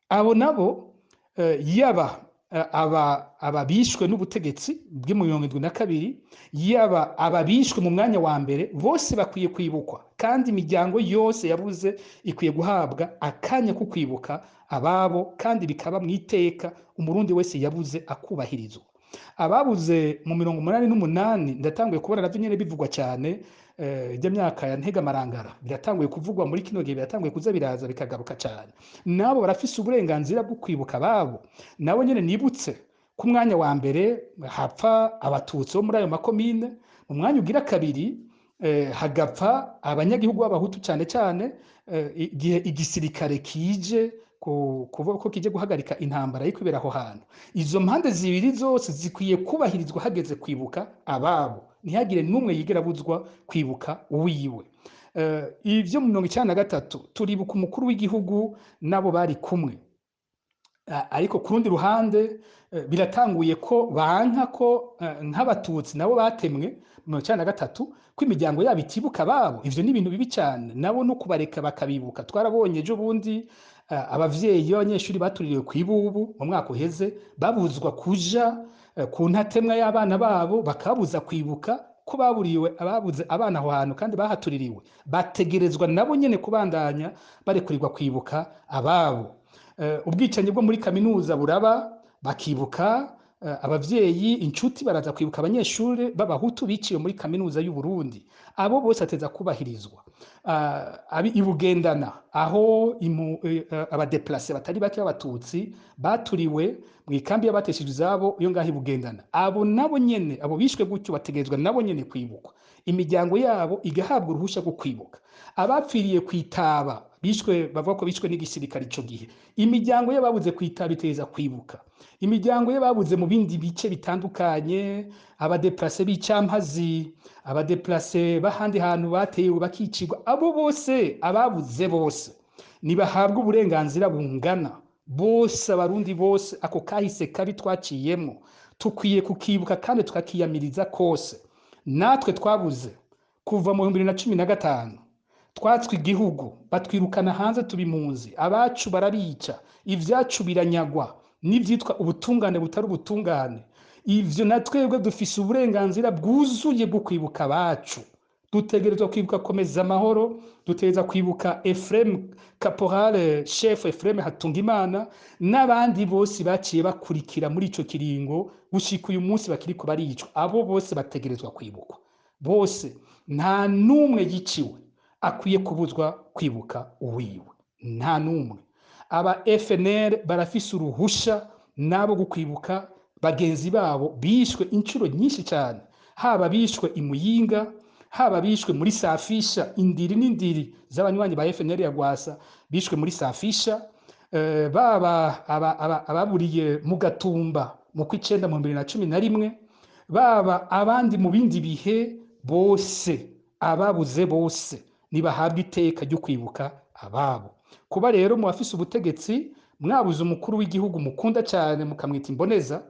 Abo nabo yaba ababishwe n'ubutegetsi bw'i 72, yaba ababishwe mu mwanya wa mbere, bose bakwiye kwibukwa, kandi imiryango yose yabuze ikwiye guhabwa akanya ko kwibuka ababo, kandi bikaba mu iteka Umurundi wese yabuze akubahirizwa. Ababuze mu 88 ndatanguye kubona navyo nyene bivugwa cyane, ijya myaka ya Ntega Marangara biratanguye kuvugwa muri kino gihe, biratanguye kuza biraza bikagaruka cyane. Nabo barafise uburenganzira bwo kwibuka ababo. Nabo nyene nibutse ku mwanya wa mbere hapfa Abatutsi bo muri ayo makomine, mu mwanya ugira kabiri hagapfa abanyagihugu b'Abahutu cyane cyane, igihe igisirikare kije kuvuga ko kije guhagarika intambara yo kwibera aho hantu. Izo mpande zibiri zose zikwiye kubahirizwa hageze kwibuka ababo, ntihagire n'umwe yigera abuzwa kwibuka uwiwe. Ivyo mu 93 turibuka umukuru w'igihugu nabo bari kumwe, ariko ku rundi ruhande biratanguye ko banka ko nk'Abatutsi nabo batemwe mu 93, ko imiryango yabo itibuka ababo. Ivyo ni ibintu bibi cyane, nabo no kubareka bakabibuka. Twarabonye ejo bundi abavyeyi b'abanyeshuri batuririwe kw'ibubu mu mwaka uheze babuzwa kuja ku ntatemwa y'abana babo, bakabuza kwibuka ko baburiwe ababuze abana aho hantu kandi bahatuririwe. Bategerezwa nabo nyene kubandanya barekurirwa kwibuka ababo. Ubwicanyi bwo muri kaminuza buraba, bakibuka abavyeyi, inshuti baraza kwibuka abanyeshuri b'Abahutu biciwe muri kaminuza y'u Burundi. Abo bose ateza kubahirizwa. Ibugendana aho abadeplace batari bake b'Abatutsi baturiwe mu ikambi y'abateshejwe izabo iyo ngaho ibugendana, abo nabo nyene abo bishwe gutyo bategerezwa nabo nyene kwibukwa, imiryango yabo igahabwa uruhusha rwo kwibuka. Abapfiriye kwitaba bishwe bavuga ko bishwe n'igisirikare ico gihe, imiryango y'ababuze kwitaba iteza kwibuka. Imiryango y'ababuze mu bindi bice bitandukanye, abadeplace b'icampazi, abadeplace b'ahandi hantu batewe bakicirwa, abo bose ababuze bose nibahabwa uburenganzira bungana bose. Abarundi bose ako kahise kabi twaciyemwo tukwiye kukibuka kandi tukakiyamiriza kose. Natwe twabuze kuva mu 2015, twatswe igihugu batwirukana hanze tubimunzi, abacu barabica, ivyacu biranyagwa, n'ivyitwa ubutungane butari ubutungane. Ivyo na twebwe dufise uburenganzira bwuzuye bwo kwibuka abacu, Dutegerezwa kwibuka Komeza Amahoro, dutegerezwa kwibuka Ephrem, Caporal Chef Ephrem Hatungimana, n'abandi bose baciye bakurikira muri ico kiringo gushika uyu munsi bakiriko baricwa. Abo bose bategerezwa kwibukwa bose, nta n'umwe yiciwe akwiye kubuzwa kwibuka uwiwe, nta n'umwe. Aba FNL barafise uruhusha nabo gukwibuka bagenzi babo bishwe inshuro nyinshi cyane, haba bishwe i Muyinga, haba bishwe muri Safisha, indiri n'indiri z'abanywanyi ba FNL ya Rwasa bishwe muri Safisha, baba ababuriye mu Gatumba mu kw'icenda mu 2011, baba abandi mu bindi bihe, bose ababuze bose nibahabwa iteka ryo kwibuka ababo. Kuba rero mu bafise ubutegetsi mwabuze umukuru w'igihugu mukunda cyane mukamwita imboneza,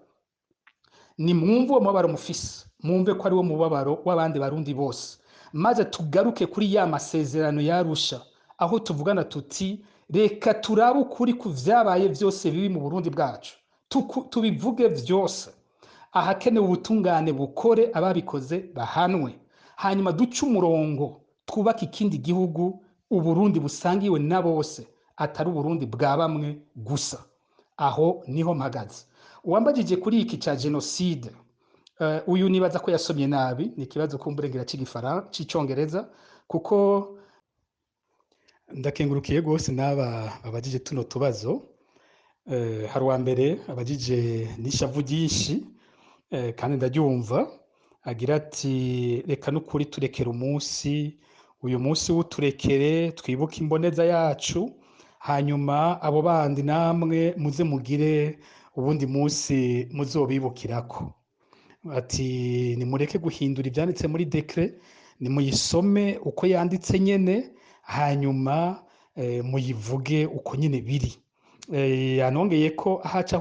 ni mwumve uwo mubabaro mufise, mwumve ko ari wo mubabaro w'abandi Barundi bose, maze tugaruke kuri ya masezerano yarusha aho tuvugana tuti reka turabe ukuri ku vyabaye vyose bibi mu Burundi bwacu, tubivuge vyose, ahakenewe ubutungane bukore, ababikoze bahanwe, hanyuma duce umurongo twubake ikindi gihugu, Uburundi busangiwe na bose, atari Uburundi bwa bamwe gusa. Aho niho mpagaze. Uwambajije kuri iki ca genocide, uyu nibaza ko yasomye nabi, ni ikibazo kumburengera c'igifaransa c'icongereza, kuko ndakengurukiye gose n'aba babajije tuno tubazo. Hari uwa mbere abajije n'ishavu ryinshi, kandi ndaryumva, agira ati reka n'ukuri turekere umunsi, uyu munsi w'uturekere twibuke imboneza yacu, hanyuma abo bandi namwe muze mugire ubundi munsi muzobibukirako. Ati nimureke guhindura ivyanditse muri décret, nimuyisome uko yanditse nyene, hanyuma muyivuge uko nyene biri. Yanongeye ko ahaca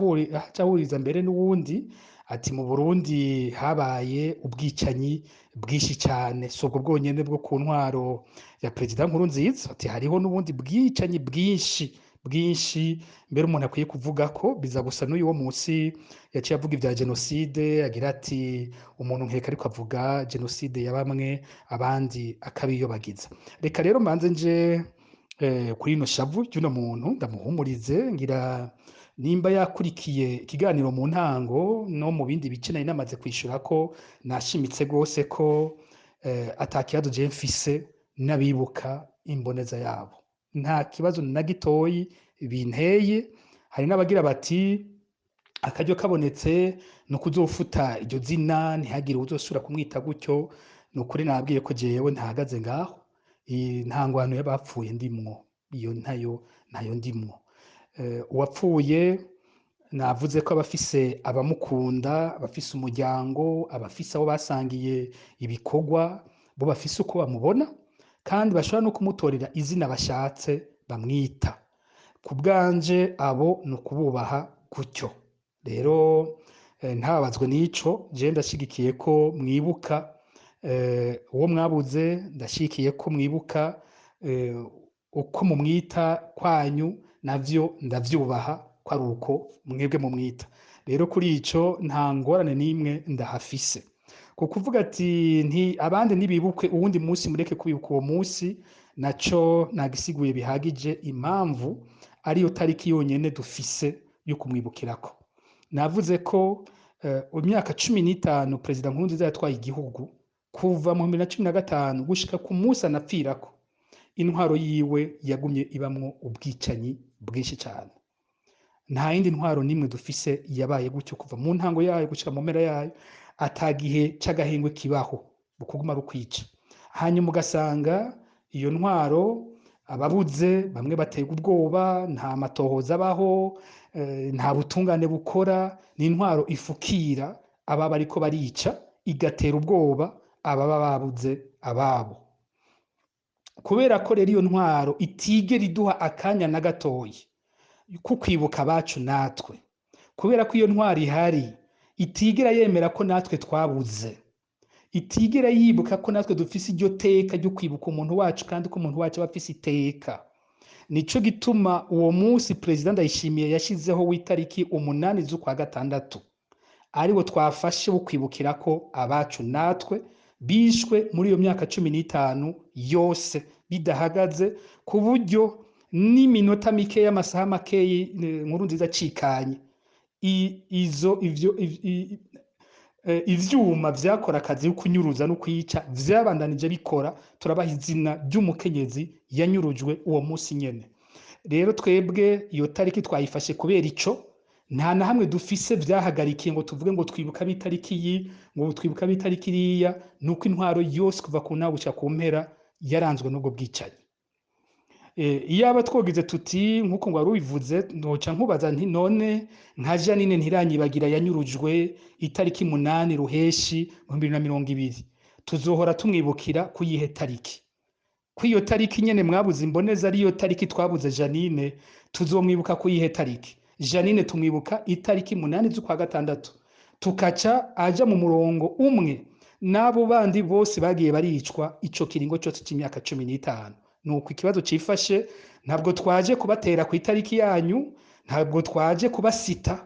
ahuriza mbere n'uwundi, ati mu Burundi habaye ubwicanyi bwinshi cyane, si ubwo bwonyene bwo ku ntwaro ya Perezida Nkurunziza, ati hariho n'ubundi bwicanyi bwinshi bwinshi mbere umuntu akwiye kuvuga ko biza gusa n'uyu wo munsi yaciye avuga ibya genocide, agira ati umuntu nkeka ariko avuga genocide ya bamwe abandi akabiyobagiza. Reka rero mbanze nje kuri ino shavu ry'uno muntu ndamuhumurize, ngira nimba yakurikiye ikiganiro mu ntango no mu bindi bice nari namaze kwishura ko nashimitse gose ko atakibazo je mfise n'abibuka imboneza yabo, nta kibazo na gitoyi binteye. Hari n'abagira bati akaryo kabonetse ni ukuzofuta iryo zina ntihagire uwuzosubira kumwita gutyo. Ni ukuri nabwiye ko jewe ntahagaze ngaho, nta ngwano y'abapfuye ndimwo, iyo ntayo ndimwo. Uwapfuye navuze ko abafise abamukunda, abafise umuryango, abafise abo basangiye ibikorwa, bo bafise uko bamubona kandi bashobora no kumutorera izina bashatse bamwita. Ku bwanje abo ni ukububaha gutyo. Rero ntababazwe n'ico, je ndashigikiye ko mwibuka uwo mwabuze, ndashigikiye ko mwibuka uko mumwita kwanyu, navyo ndavyubaha ko ari uko mwebwe mumwita. Rero kuri ico nta ngorane n'imwe ndahafise. Kukuvuga ati nti abandi nibibukwe uwundi munsi mureke kubibuka uwo munsi, naco nagisiguye bihagije impamvu ariyo tariki yonyene dufise yo kumwibukirako. Navuze ko imyaka 15 Perezida Nkurunziza yatwaye igihugu, kuva mu 2015 gushika ku munsi anapfirako, intwaro yiwe yagumye ibamwo ubwicanyi bwinshi cyane. Nta yindi ntwaro nimwe dufise yabaye gutyo kuva mu ntango yayo gushika mu mpera yayo, atagihe c'agahengwe kibaho bukuguma rukwica. Hanyuma ugasanga iyo ntwaro ababuze bamwe baterwa ubwoba, nta matohoza abaho, nta butungane bukora, ni intwaro ifukira ababa ariko barica, igatera ubwoba ababa babuze ababo. Kubera ko rero iyo ntwaro itigera iduha akanya na gatoyi ko kwibuka abacu natwe, kubera ko iyo ntwaro ihari itigera yemera ko natwe twabuze, itigera yibuka ko natwe dufise iryo teka ryo kwibuka umuntu wacu, kandi ko umuntu wacu aba afise iteka. Nico gituma uwo munsi Perezida Ndayishimiye yashizeho w'itariki 8 z'ukwa gatandatu ariwo twafashe wo kwibukirako abacu natwe Bishwe muri iyo myaka 15 yose bidahagaze, ku buryo n'iminota mike, y'amasaha makeyi Nkurunziza acikanye, izo ivyo ivyuma vyakora akazi ko kunyuruza no kwica vyabandanije bikora. Turabaha izina ry'umukenyezi yanyurujwe uwo munsi nyene. Rero twebwe iyo tariki twayifashe kubera ico. Nta na hamwe dufise vyahagarikiye ngo tuvuge ngo twibuka b'itariki iyi, ngo twibuka b'itariki iriya. Nuko intwaro yose kuva ku ntango gushika ku mpera yaranzwe n'ubwo bwicanyi. Iyaba twogize tuti nkuko ngo wari ubivuze, noca nkubaza nti: none nka Janine Ntiranyibagira yanyurujwe itariki 8 Ruheshi mu 2020, tuzohora tumwibukira kuyihe tariki? Kw'iyo tariki nyene mwabuze imboneza ariyo tariki twabuze Janine, tuzomwibuka kuyihe tariki? Janine tumwibuka itariki 8 z'ukwa gatandatu, tukaca aja mu murongo umwe n'abo bandi bose bagiye baricwa ico kiringo cose c'imyaka 15. Nuko ikibazo cifashe. Ntabwo twaje kubatera ku itariki yanyu, ntabwo twaje kubasita.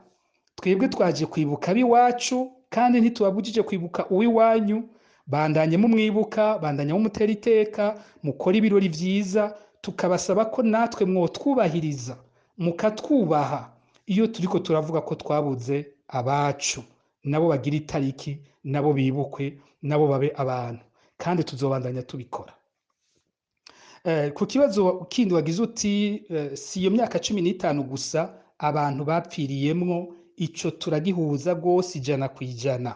Twebwe twaje kwibuka ab'iwacu, kandi ntitubabujije kwibuka uw'iwanyu. Bandanye mumwibuka, bandanye mumutera iteka, mukora ibirori vyiza. Tukabasaba ko natwe mwotwubahiriza, mukatwubaha iyo turiko turavuga ko twabuze abacu. Nabo bagira itariki, nabo bibukwe, nabo babe abantu, kandi tuzobandanya tubikora. Ku kibazo kindi wagize uti si iyo myaka 15 gusa abantu bapfiriyemwo, ico turagihuza rwose 100%.